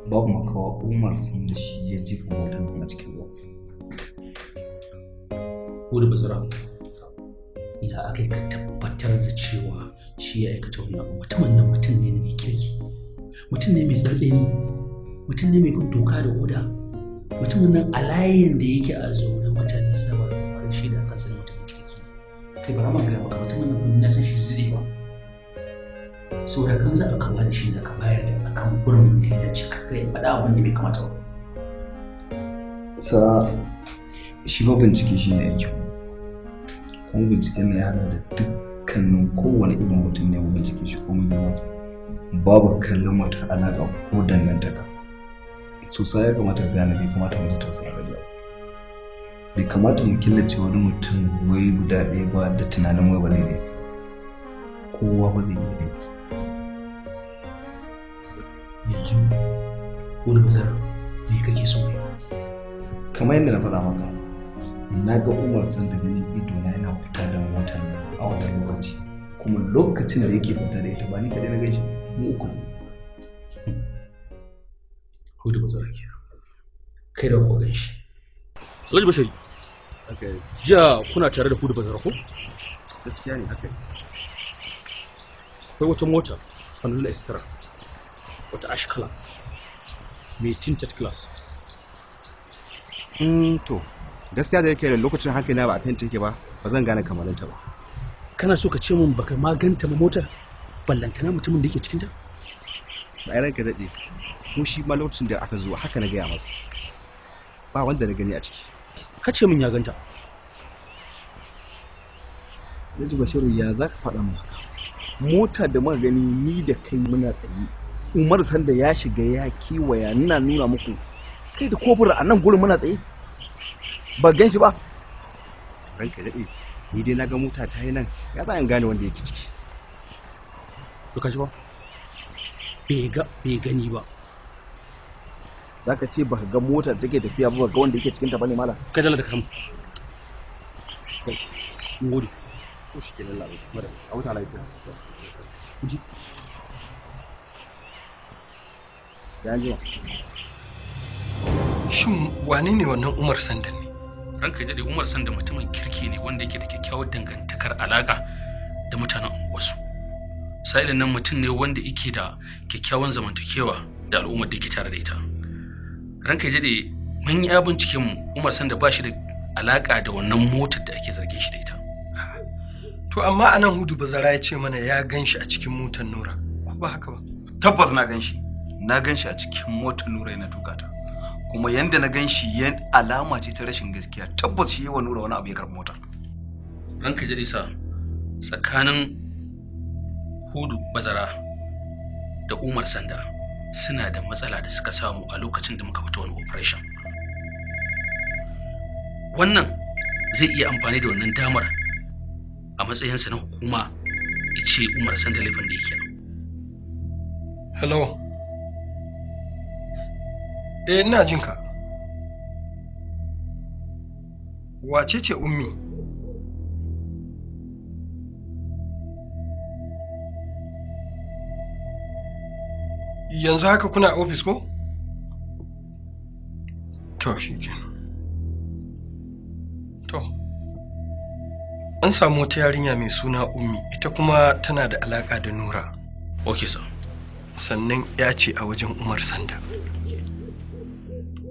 babu makawa Umar sun da shi ya jefa motar nan a cikin ruwa. Hudu Bazara, ya aka yi ka tabbatar da cewa shi ya aikata wannan abu? Mutumin nan mutum ne mai kirki, mutum ne mai tsantseni, mutum ne mai bin doka da oda. Mutumin nan a layin da yake a zaune mutane suna ba da shaida akan sa mutumin kirki. Kai bara ma gaya maka, mutumin nan na san shi zurewa. Saboda kan za a kama da shi da ka bayar da akan gurin da ya dace, ka kai faɗa abin da bai kamata ba. Sa shi ba bincike shi ne aikin, kuma binciken na ya hada da dukkanin kowane irin mutum ne mu bincike shi ko mun girmansa, babu kallon wata alaƙa ko dangantaka. Sosai ya kamata ka gane bai kamata mu ji tausayin rayuwa, bai kamata mu killace wani mutum wai guda ɗaya ba da tunanin wai ba zai laifi, kowa ba zai iya laifi. Yanzu Hudu Bazara, me kake so kai? Kamar yadda na faɗa maka, na ga Umar san da ganin ido na yana fita da motar nan a wannan lokaci, kuma lokacin da yake fita da ita ba ni kaɗai na gaishe, mu uku ne. Hudu Bazara ke kai da ko gan shi. Alhaji Bashari, jiya kuna tare da Hudu Bazara ko? Gaskiya ne haka. Akwai wata mota Panadol Extra, wata ash color mai tinted glass. To gaskiya da yake da lokacin hankali na ba a fenti yake ba, ba zan gane kamalinta ba. Kana so ka ce mun baka ma ganta ma motar, ballantana mutumin da yake cikin ta? Ba ranka daɗe, ko shi ma lokacin da aka zo haka na gaya masa, ba wanda na gani a ciki. Ka ce min ya ganta. Alhaji Bashiru, ya za ka faɗa min haka? Mota da muka gani ni da kai muna tsaye, Umar Sanda ya shiga ya kewaya, nuna nuna muku kai da kofur a nan gurin muna tsaye, ba gan shi ba. Ranka daɗe, ni dai na ga mota ta yi nan, ya za in gane wanda yake ciki? To ka ji ba, bai gani ba. Za ka ce ba ka ga motar da take tafiya ba, ba ga wanda yake cikin ta bane malam? Kai dala da kamu. Mun gode. Ko shi kenan labai. A wuta lafiya. Ji. Sai an jima. Shin wane ne wannan Umar Sanda ne? Ranka ya daɗe, Umar Sanda mutumin kirki ne wanda yake da kyakkyawar dangantakar alaƙa da mutanen unguwarsu. Sa'ilin nan mutum ne wanda yake da kyakkyawan zamantakewa da al'ummar da yake tare da ita. Ranka ya daɗe, mun yi binciken mu, Umar Sanda ba shi da alaƙa da wannan motar da ake zargin shi da ita. To amma anan Hudu Bazara ya ce mana ya gan shi a cikin motar Nura, ko ba haka ba? Tabbas na gan shi. Na gan shi a cikin motar Nura yana tuka ta. Kuma yanda na gan shi yan alama ce ta rashin gaskiya, tabbas shi yawa Nura wani abu ya karɓi motar. Ranka ya daɗe sa, tsakanin Hudu Bazara da Umar Sanda suna da matsala da suka samu a lokacin da muka fita wani operation. Wannan zai iya amfani da wannan damar a matsayinsa na hukuma ya ce Umar Sanda laifin da yake nan. Hello. Eh, ina jin ka. Wace ce Ummi? Yanzu haka kuna ofis ko? To shi kenan. To. An samu wata yarinya mai suna Ummi, ita kuma tana da alaka da Nura. Okay sir. Sannan ya ce a wajen Umar Sanda.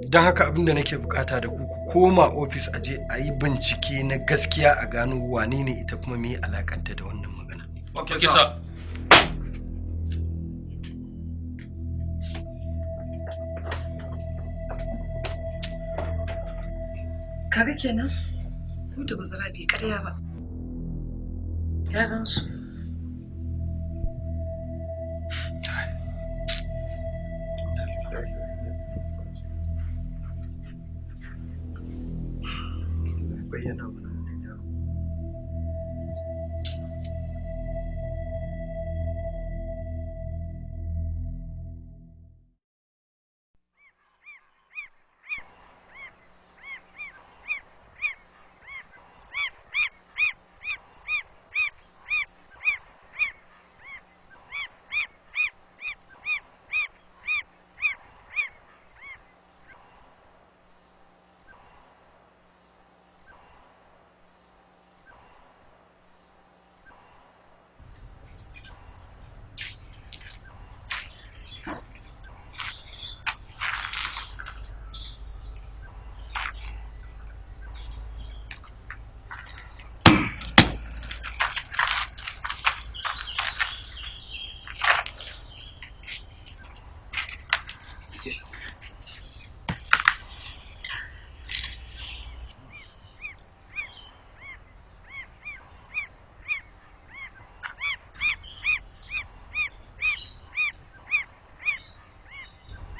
Don haka abin da nake bukata da ku, ku koma ofis a je a yi bincike na gaskiya a gano wane ne ita kuma me alakanta da wannan magana. Okay sir. Kaga kenan, Hudu Bazara bai karya ba. Ya gansu. Bayyana mana wannan yaro.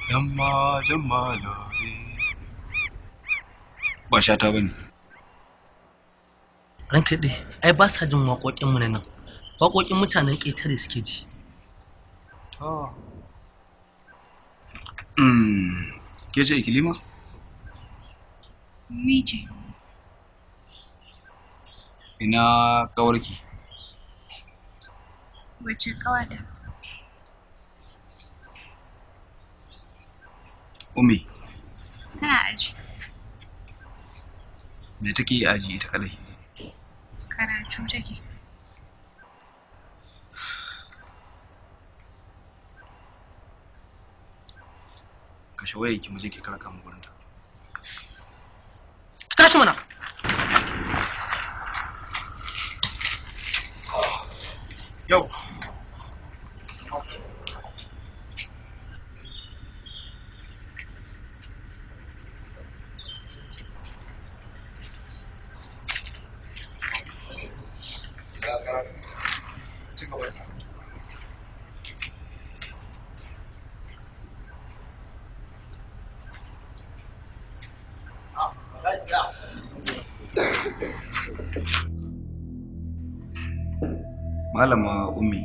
Yamma jammalore. Ba shata bane. Ranka dai, ai ba sa jin waƙoƙin mu nan. Waƙoƙin mutanen ƙetare suke ji. To. Ke ce Ikilima? Ni ce. Ina ƙawarki? Wacce ƙawata? Umi. Tana aji. Me take yi aji ita kadai? Karatu take. Kashe wayar ki muje ki karaka mu gurin ta. Ki tashi mana. Yau. Malama Ummi.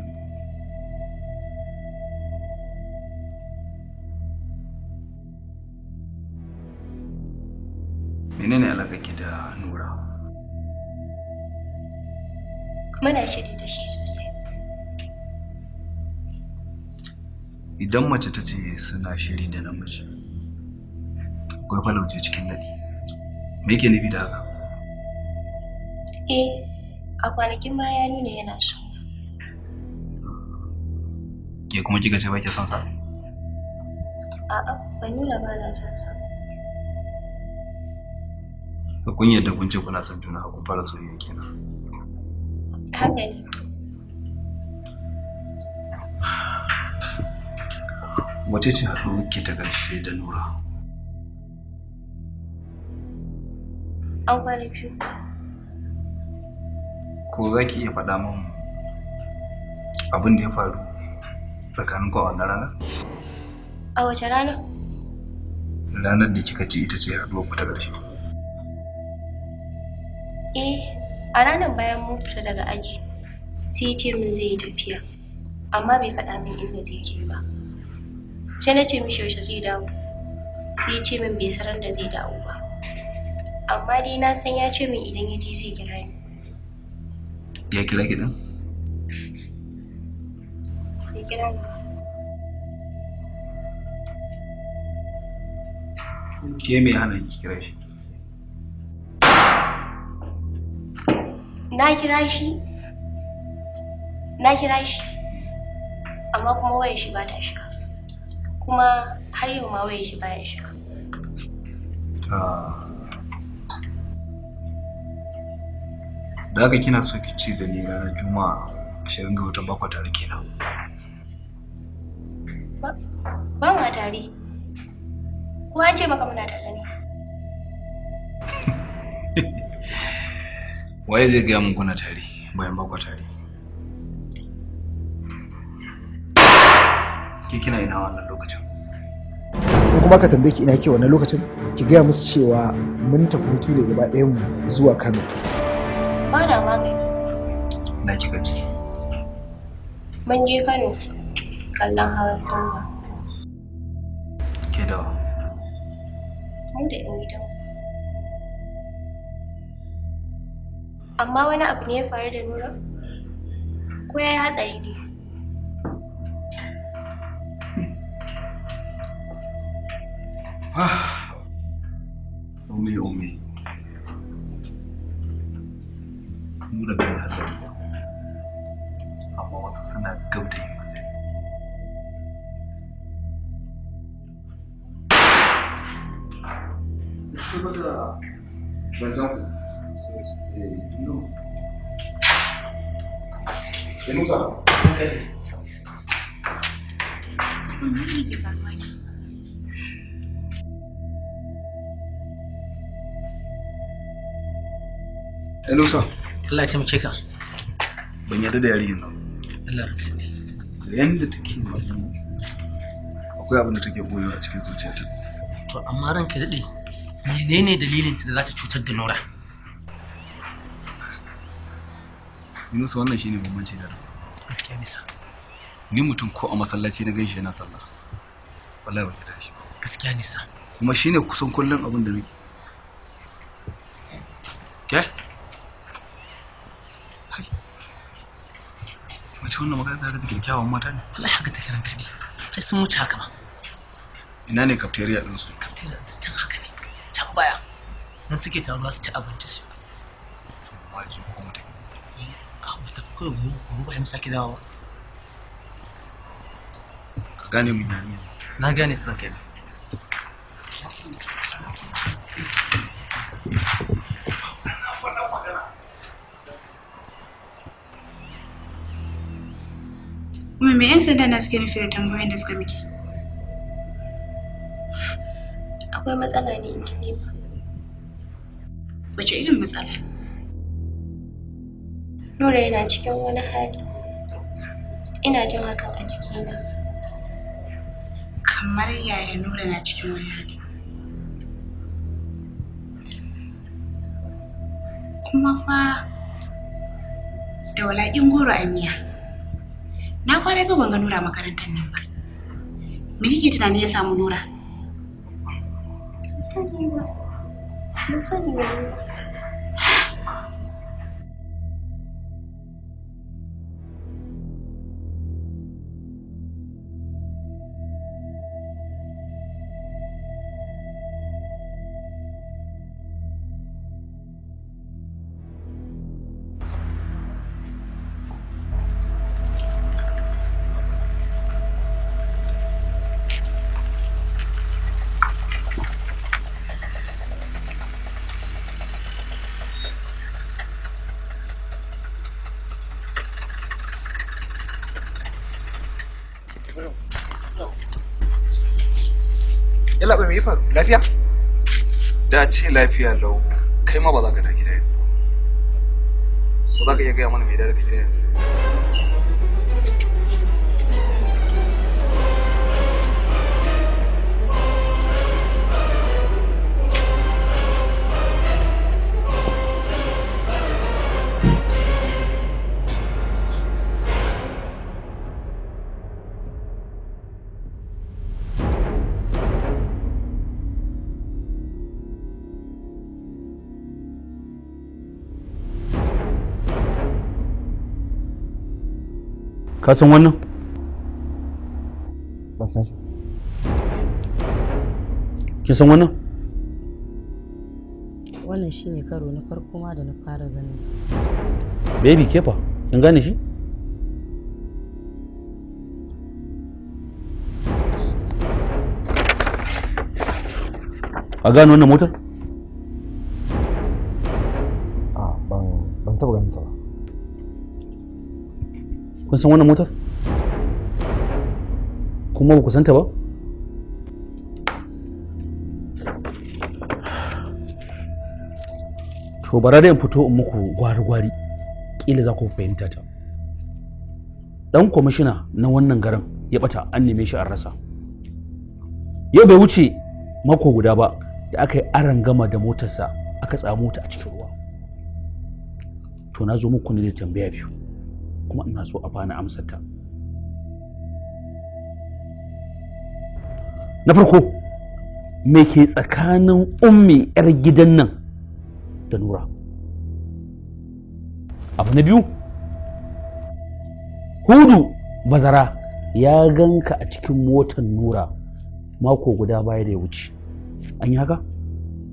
Menene alaƙarki da Nura? Muna shiri da shi sosai. Idan mace ta ce suna shiri da namiji, akwai falauje cikin naɗi. Me yake nufi da haka? Eh, a kwanakin baya ya nuna yana so. Ke kuma kika ce ba ki son sa? A'a, ban nuna ba na son sa. To kun yadda kun ce kuna son juna kun fara soyayya kenan. Haka ne. Wace ce haɗuwar ki ta ƙarshe da Nura? An kwana biyu. Ko za ki iya faɗa min abin da ya faru tsakanin ku a wannan rana? A wace rana? Ranar da kika ce ita ce haɗuwar ku ta ƙarshe. Eh, a ranar bayan mun fita daga aji, sai ya ce min zai yi tafiya, amma bai faɗa min inda zai je ba. Sai na ce mishi yaushe zai dawo, sai ya ce min bai san da zai dawo ba. Amma dai na san ya ce min idan ya je zai kira ni. Ya kira ki ɗin? Bai kira ni ba. Ke me hana ki kira shi? Na kira shi, amma kuma wayar shi ba ta shiga. Kuma har yau ma wayar shi baya shiga. Da haka kina so ki ce da ni ranar Juma'a 20 ga watan 7 tare kenan. Ba ma tare. Ko an ce maka muna tare ne? Waye zai gaya mun kuna tare bayan ba tare? Ke kina ina wannan lokacin? In kuma ka tambaye ki ina ke wannan lokacin, ki gaya musu cewa mun tafi hutu ne gaba ɗayan mu zuwa Kano. Ba na magani. Na kika je? Mun je Kano kallon hawan sallah. Ke da wa? Mu da 'yan gidan. Amma wani abu ne ya faru da Nura? Ko ya yi hatsari ne? Umi, Umi. Nura bai yi hatsari ba. Amma wasu suna gab da yin hatsari. Me ke faruwa ne? Elusa. Allah ya taimake ka. Ban yarda da yarinyar nan. Allah ya Da yanda take magana. Akwai abin da take boyewa a cikin zuciyarta. To amma ranka daɗe, menene dalilin ta da za ta cutar da Nura? Yunusa, wannan shine bambanci da Gaskiya ne sa. Ni mutum ko a masallaci na gaishe yana sallah, wallahi ban yarda da shi. Gaskiya ne sa. Kuma shine kusan kullum abin da nake. Ke? Hai. Mace wannan makaranta haka take da kyawawan mata ne? Wallahi haka take ranka ne. Ai sun wuce haka ma. Ina ne cafeteria din su? Cafeteria din su can haka ne. Can baya. Nan suke taruwa su ci abinci su. Waje ko mu tafi. A mu tafi kawai gobe gobe ba mu sake dawowa. Ka gane mun yarinya. Na gane ranka ne. Kuma me 'yan sanda na suke nufi da tambayoyin da suka miki? Akwai matsala ne in ki ba. Wace irin matsala? Nura yana cikin wani hali. Ina jin hakan a jikina. Kamar yaya Nura na cikin wani hali? Kuma fa da walaƙin goro a miya. Na kwana biyu ban ga Nura makarantar nan ba. Me kike tunani ya samu Nura? Ban sani ba. Ban sani ba. Yalla bai, me ya faru? Lafiya? Da ce lafiya lau, kai ma ba za ka da gida yanzu. Ba za ka iya gaya mana me da daga gida yanzu. Ka san wannan? Ban san shi. Kin san wannan? Wannan shine karo na farko ma da na fara ganin sa. Baby kefa, kin gane shi? Ka gane wannan motar? A ban taba ganin ta ba. Kun san wannan motar? Kuma ba ku santa ba? To bara dai in fito in muku gwari-gwari, kila za ku fahimta ta. Dan kwamishina na wannan garin ya bata, an neme shi an rasa. Yau bai wuce mako guda ba da aka yi arangama da motarsa aka tsamo ta a cikin ruwa. To na zo muku ne da tambaya biyu, kuma ina so a bani amsar ta. Na farko, me ke tsakanin Ummi 'yar gidan nan da Nura? Abu na biyu, Hudu Bazara ya ganka a cikin motar Nura mako guda baya da ya wuce. An yi haka?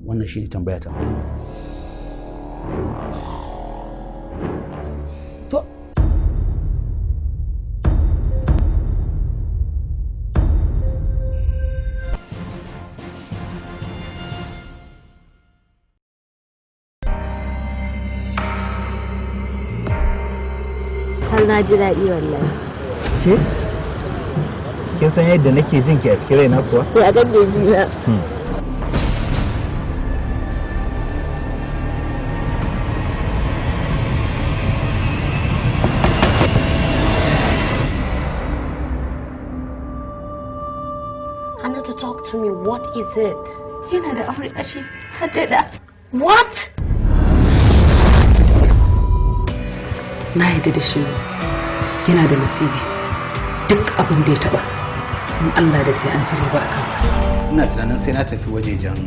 Wannan shi ne tambaya ta. To, Har na ji daɗi wallahi. Ke? Kin san yadda nake jin ki a cikin raina kuwa? Ya kake ji na? Talk to me. What is it? Yana da aure ashe har da da. What? Na yarda da shi, yana da nasibi. Duk abin da ya taba, in Allah da sai an cire ba a kansa. Ina tunanin sai na tafi wajejen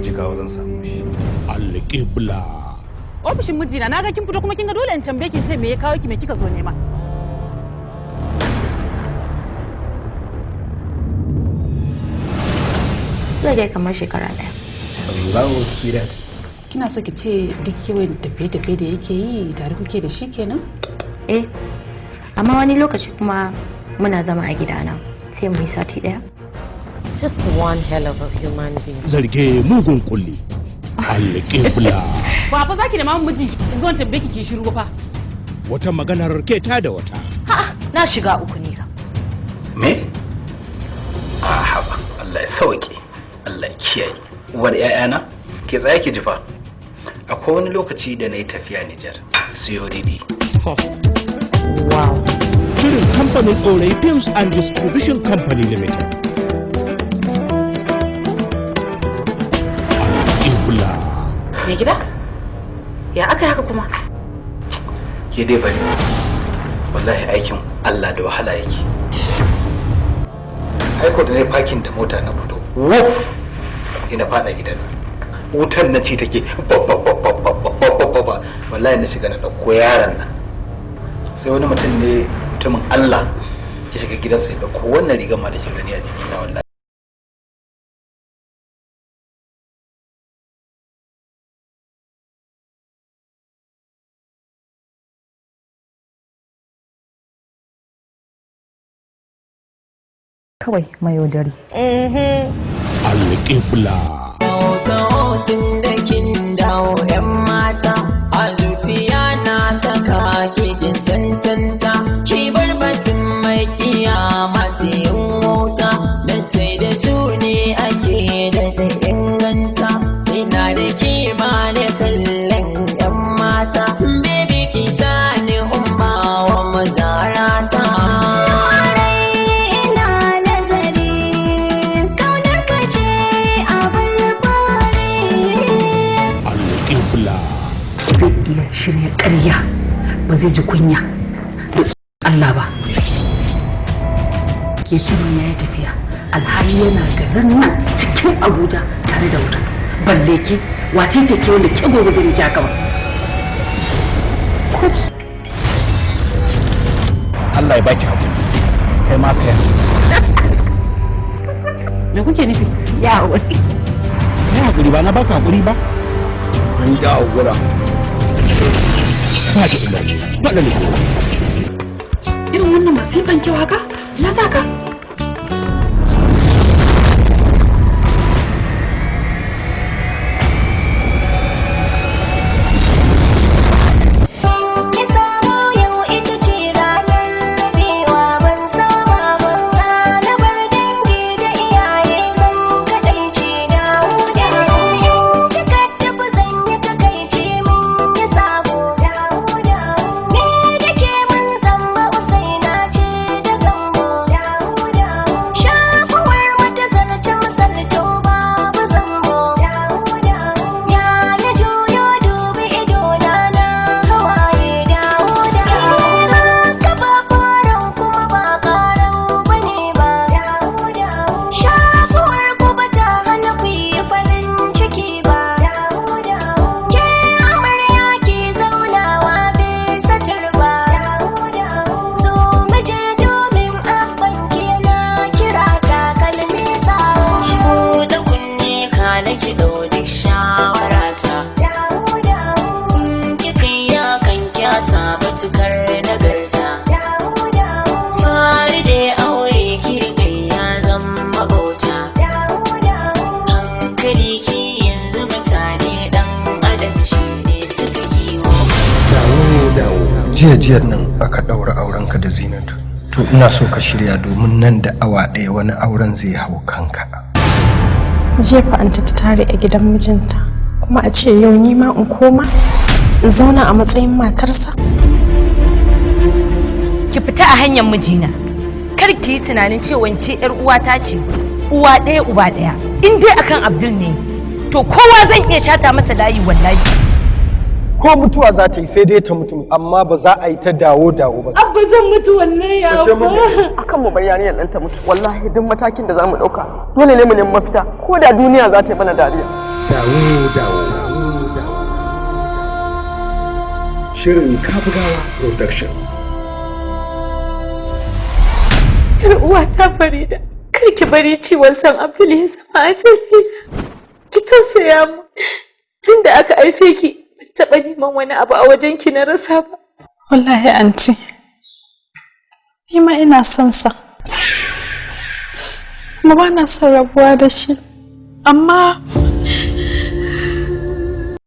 Jigawa zan samu shi. Alƙibla. Ofishin mijina na ga kin fito, kuma kin ga dole in tambaye ki ce me ya kawo ki, me kika zo nema? Zai kai kamar shekara 1. Allahu, sweetheart. Kina so ki ce duk yawan tafiye-tafiye da yake yi tare kuke da shi kenan? Eh, amma wani lokaci kuma muna zama a gidana sai mu yi sati 1. Just one hell of a human being. Zarge mugun kulli. Alƙibla. Ba fa zaki da mamun miji in zo in tambaye ki ki shiru ba fa. Wata maganar ke ta da wata. Ha, na shiga uku ne kam. Me? A haba, Allah ya sauke. Allah ya kiyaye. Uwar 'ya'yana, ke tsaya ki jifa. Akwai wani lokaci da na yi tafiya Nijar, siyo didi. Wow. Shirin kamfanin Ɗorayi Films and Distribution Company Limited. Alƙibla. Me gida? Ya aka haka kuma? Ke dai bari. Wallahi aikin Allah da wahala yake. Aiko da na fakin da mota na fito. Wuf! Ina fada gidan. Wutan na ci take ba. Wallahi na shiga na ɗauko yaron nan. Sai wani mutum ne, mutumin Allah, ya shiga gidansa ya ɗauko wannan rigar ma da ke gani a jikina wallahi. Kawai mayaudari. Alƙibla. Hotun da kin dawo 'yan mata, a zuciya na saka kekin cancanta, ki bar batun mai kiya masu yin wuta, don sai da su ne ake daɗa inganta. Ina da kima da kallon 'yan mata, baby ki sani umma wa mazarata. Ina nazari, kaunar ka ce abin fari. Alƙibla. Zai iya shirya ƙarya, ba zai ji kunya da tsoron Allah ba. Ya ce min ya yi tafiya, alhali yana garin nan cikin Abuja tare da wuta. Balle ke, wace ce ke wanda ke gobe zai miki haka ba? Allah ya baki hakuri. Kai ma ka yi. Me kuke nufi? Ya haƙuri. Kai hakuri ba na baka hakuri ba. An da hakura. Ba da umarni. Faɗa ne. Irin wannan masifan kyau haka? Na saka. Ki samu yau ita ce ranar rabewa, ban saba ba. Na bar dangi da iyaye, zan kaɗaice dawo dawo. In kika tafi zan yi takaici, mun yi sabo dawo dawo. Ni da ke mun zama Usaina ce da Gambo dawo dawo. Shafuwar mata zarce misalto babu zambo dawo dawo. Ya na juyo dubi idona na hawaye dawo dawo. Ka ba faran kuma ba karan bane ba dawo dawo. Shafuwar ku ba ta hana ku yi farin ciki ba dawo dawo. Ke amarya ki zaunawa bisa turba dawo dawo. Zo mu je domin abban ki na kira takalmi sawo. Buɗe kunne ka nake ɗau duk shawarata. Dawo dawo. In kika yi hakan kya saba cikar nagarta. Dawo dawo. Fari da aure ki riƙe ya zama bauta. Dawo dawo. Hankali ki yanzu mutane ɗan adam shi ne suka kiwo. Jiya jiyar nan aka ɗaura aurenka da Zinatu. To ina so ka shirya domin nan da awa 1 wani auren zai hau kanka. Jefa anti ta tare a gidan mijinta, kuma a ce yau ni ma in koma in zauna a matsayin matarsa. Ki fita a hanyar mijina. Kar ki yi tunanin cewa ke yar uwata ce. Uwa ɗaya uba ɗaya. In dai akan Abdul ne, to kowa zan iya shata masa layi wallahi. Ko mutuwa za ta yi, sai dai ta mutu, amma ba za a yi ta dawo dawo ba. Abba, zan mutu wallahi, Abba. Akan mu bar yarinyar nan ta mutu, wallahi duk matakin da zamu dauka dole ne mu nemi mafita, ko da duniya za ta yi mana dariya. Dawo dawo. Shirin Kabugawa Productions. Yar uwa ta Farida, kar ki bari ciwon san Abdul ya zama ajalina. Ki tausaya mu. Tunda aka haife ki, ban taɓa neman wani abu a wajen ki na rasa ba. Wallahi anti, ni ma ina son sa, kuma ba na son rabuwa da shi, amma